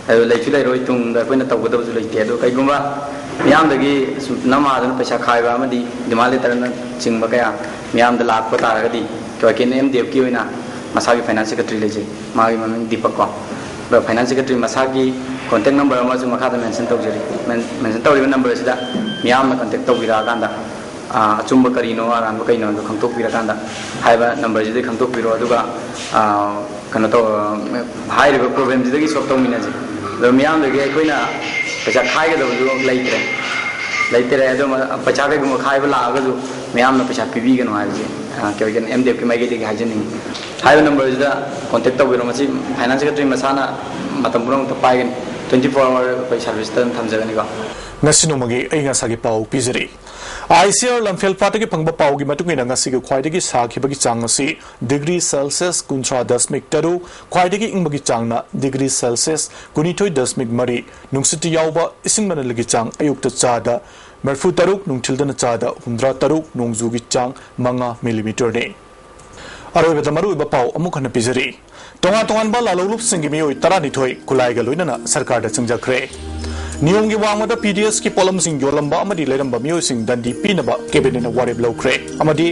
ꯑꯗꯨ ꯂꯩꯁꯨ ꯂꯩꯔꯣꯏ, ꯇꯨꯡꯗ ꯑꯩꯈꯣꯏꯅ ꯇꯧꯒꯗꯕꯁꯨ ꯂꯩꯇꯦ꯫ ꯑꯗꯣ ꯀꯩꯒꯨꯝꯕ ꯃꯤꯌꯥꯝꯗꯒꯤ ꯁꯨꯝ ꯅꯝꯃꯥꯗꯅ ꯄꯩꯁꯥ ꯈꯥꯏꯕ ꯑꯃꯗꯤ ꯗꯤꯃꯥꯟ ꯂꯦꯇꯔꯅꯆꯤꯡꯕ ꯀꯌꯥ ꯃꯤꯌꯥꯝꯗ ꯂꯥꯛꯄ ꯇꯥꯔꯒꯗꯤ, ꯀꯦ ꯋꯥꯏ ꯀꯦ ꯑꯦꯟ ꯑꯦꯝ ꯗꯤ ꯑꯦꯐꯀꯤ ꯑꯣꯏꯅ ꯃꯁꯥꯒꯤ ꯐꯥꯏꯅꯥꯟꯁ ꯁꯦꯀ꯭ꯔꯦꯇꯔꯤ ꯂꯩꯖꯩ, ꯃꯥꯒꯤ ꯃꯃꯤꯡ ꯗꯤꯄꯛ ꯀꯣ꯫ ꯑꯗꯣ ꯐꯥꯏꯅꯥꯟꯁ ꯁꯦꯀ꯭ꯔꯦꯇꯔꯤ ꯃꯁꯥꯒꯤ ꯀꯣꯟꯇꯦꯛ ꯅꯝꯕꯔ ꯑꯃꯁꯨ ꯃꯈꯥꯗ ꯃꯦꯟꯁꯟ ꯇꯧꯖꯔꯤ꯫ ꯃꯦꯟ-, ꯃꯦꯟꯁꯟ ꯇꯧꯔꯤꯕ ꯅꯝꯕꯔ ꯑꯁꯤꯗ ꯃꯤꯌꯥꯝꯅ ꯀꯟꯇꯦꯛ ꯇꯧꯕꯤꯔꯛꯑꯀꯥꯟꯗ, ꯑ, ꯑꯆꯨꯝꯕ ꯀꯔꯤꯅꯣ, ꯑꯔꯥꯟꯕ ꯀꯔꯤꯅꯣ ꯍꯥꯏꯕꯗꯨ ꯈꯪꯗꯣꯛꯄꯤꯔꯀꯥꯟꯗ ꯍꯥꯏꯕ ꯅꯝꯕꯔꯁꯤꯗ ꯈꯪꯗꯣꯛꯄꯤꯔꯣ꯫ ꯑꯗꯨꯒ, ꯑ, ꯀꯩꯅꯣ ꯇꯧ, ꯍꯥꯏꯔꯤꯕ ꯄ꯭ꯔꯣꯕ꯭ꯂꯦꯝꯁꯤꯗꯒꯤ ꯁꯣꯜꯕ ꯇꯧꯃꯤꯟꯅꯁꯦ꯫ ꯑꯗꯣ ꯃꯤꯌꯥꯝꯗꯒꯤ ꯑꯩꯈꯣꯏꯅ ꯄꯩꯁꯥ ꯈꯥꯏꯒꯗꯕꯁꯨ ꯂꯩꯇ꯭ꯔꯦ, ꯂꯩꯇꯔꯦ꯫ ꯑꯗꯣ ꯃ-, ꯄꯩꯁꯥ ꯀꯩꯒꯨꯝꯕ ꯈꯥꯏꯕ ꯂꯥꯛꯑꯒꯁꯨ ꯃꯤꯌꯥꯝꯅ ꯄꯩꯁꯥ ꯄꯤꯕꯤꯒꯅꯨ ꯍꯥꯏꯕꯁꯦ, ꯑ, ꯀꯩ ꯑꯣꯏꯒꯦ, ꯑꯦꯝ ꯗꯤ ꯑꯦꯐꯀꯤ ꯃꯥꯏꯀꯩꯗꯒꯤ ꯍꯥꯏꯖꯅꯤꯡꯉꯤ꯫ ꯍꯥꯏꯔꯤꯕ ꯅꯝꯕꯔꯁꯤꯗ ꯀꯣꯟꯇꯦꯛ ꯇꯧꯕꯤꯔꯣ꯫ ꯃꯁꯤ ꯐꯥꯏꯅꯥꯟꯁ ꯁꯦꯀ꯭ꯔꯦꯇꯔꯤ ꯃꯁꯥꯅ ꯃꯇꯝ ꯄꯨꯝꯅꯃꯛꯇ ꯄꯥꯏꯒꯅꯤ꯫ ꯇ꯭ꯋꯦꯟꯇꯤ ꯐꯣꯔ ꯑꯋꯥꯔ ꯑꯩꯈꯣꯏ ꯁꯥꯔꯚꯤꯁꯇ ꯑꯗꯨꯝ ꯊꯝꯖꯒꯅꯤꯀꯣ꯫ ꯉꯁꯤ ꯅꯣꯡꯃꯒꯤ ꯑꯏꯪ ꯑꯁꯥꯒꯤ ꯄꯥꯎ ꯄꯤꯖꯔꯤ꯫ ꯑꯥꯏ ꯁꯤ ꯑꯥꯔ ꯂꯝꯐꯦꯜ ꯄꯥꯠꯇꯒꯤ ꯐꯪꯕ ꯄꯥꯎꯒꯤ ꯃꯇꯨꯡ ꯏꯟꯅ ꯉꯁꯤꯒꯤ ꯈ꯭ꯋꯥꯏꯗꯒꯤ ꯁꯥꯈꯤꯕꯒꯤ ꯆꯥꯡ ꯑꯁꯤ ꯗꯤꯒ꯭ꯔꯤ ꯁꯦꯜꯁꯤꯌꯁ ꯀꯨꯟꯊ꯭ꯔꯥ ꯗꯁꯃꯤꯛ ꯇꯔꯨꯛ, ꯈ꯭ꯋꯥꯏꯗꯒꯤ ꯏꯪꯕꯒꯤ ꯆꯥꯡꯅ ꯗꯤꯒ꯭ꯔꯤ ꯁꯦꯜꯁꯤꯌꯁ ꯀꯨꯟꯅꯤꯊꯣꯏ ꯗꯁꯃꯤꯛ ꯃꯔꯤ, ꯅꯨꯡꯁꯤꯠꯇ ꯌꯥꯎꯕ ꯏꯁꯤꯡ ꯃꯅꯤꯜꯒꯤ ꯆꯥꯡ ꯑꯌꯨꯛꯇ ꯆꯥꯗ ꯃꯔꯤꯐꯨ ꯇꯔꯨꯛ, ꯅꯨꯡꯊꯤꯜꯗꯅ ꯆꯥꯗ ꯍꯨꯝꯗ꯭ꯔꯥ ꯇꯔꯨꯛ, ꯅꯣꯡꯖꯨꯒꯤ ꯆꯥꯡ ꯃꯉꯥ ꯃꯤꯂꯤꯃꯤꯇꯔꯅꯤ꯫ ꯑꯔꯣꯏꯕꯗ ꯃꯔꯨꯑꯣꯏꯕ ꯄꯥꯎ ꯑꯃꯨꯛ ꯍꯟꯅ ꯄꯤꯖꯔꯤ꯫ ꯇꯣꯉꯥꯟ ꯇꯣꯉꯥꯟꯕ ꯂꯥꯂꯣꯡꯂꯨꯞꯁꯤꯡꯒꯤ ꯃꯤꯑꯣꯏ ꯇꯔꯥꯅꯤꯊꯣꯏ ꯈꯨꯠꯂꯥꯏꯒ ꯂꯣꯏꯅꯅ ꯁꯔꯀꯥꯔꯗ ꯆꯪꯖꯈ꯭ꯔꯦ꯫ ꯅꯤꯌꯣꯝꯒꯤ ꯋꯥꯡꯃꯗ ꯄꯤ ꯗꯤ ꯑꯦꯁꯀꯤ ꯄꯣꯠꯂꯝꯁꯤꯡ ꯌꯣꯜꯂꯝꯕ ꯑꯃꯗꯤ ꯂꯩꯔꯝꯕ ꯃꯤꯑꯣꯏꯁꯤꯡ ꯗꯟꯗꯤ ꯄꯤꯅꯕ ꯀꯦꯕꯤꯅꯦꯠꯅ ꯋꯥꯔꯦꯞ ꯂꯧꯈ꯭ꯔꯦ ꯑꯃꯗꯤ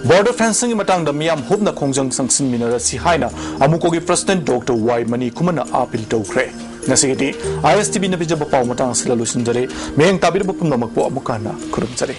ꯕꯣꯔꯗꯔ ꯐꯦꯟꯁꯤꯡꯒꯤ ꯃꯇꯥꯡꯗ ꯃꯤꯌꯥꯝ ꯍꯨꯞꯅ ꯈꯣꯡꯖꯪ ꯆꯪꯁꯤꯟꯃꯤꯟꯅꯔꯁꯤ ꯍꯥꯏꯅ ꯑꯃꯨꯀꯣꯒꯤ ꯄ꯭ꯔꯁꯤꯗꯦꯟꯠ ꯗꯣꯛꯇꯔ ꯋꯥꯏ ꯃꯅꯤ ꯈꯨꯃꯟꯅ ꯑꯥꯄꯤꯜ ꯇꯧꯈ꯭ꯔꯦ꯫ ꯉꯁꯤꯒꯤꯗꯤ ꯑꯥꯏ ꯑꯦꯁ ꯇꯤ ꯚꯤꯅ ꯄꯤꯖꯕ ꯄꯥꯎ ꯃꯇꯥꯡ ꯑꯁꯤꯗ ꯂꯣꯏꯁꯤꯟꯖꯔꯦ꯫ ꯃꯤꯠꯌꯦꯡ ꯇꯥꯕꯤꯔꯕ ꯄꯨꯝꯅꯃꯛꯄꯨ ꯑꯃꯨꯛꯀ ꯍꯟꯅ ꯈꯨꯔꯨꯝꯖꯔꯤ꯫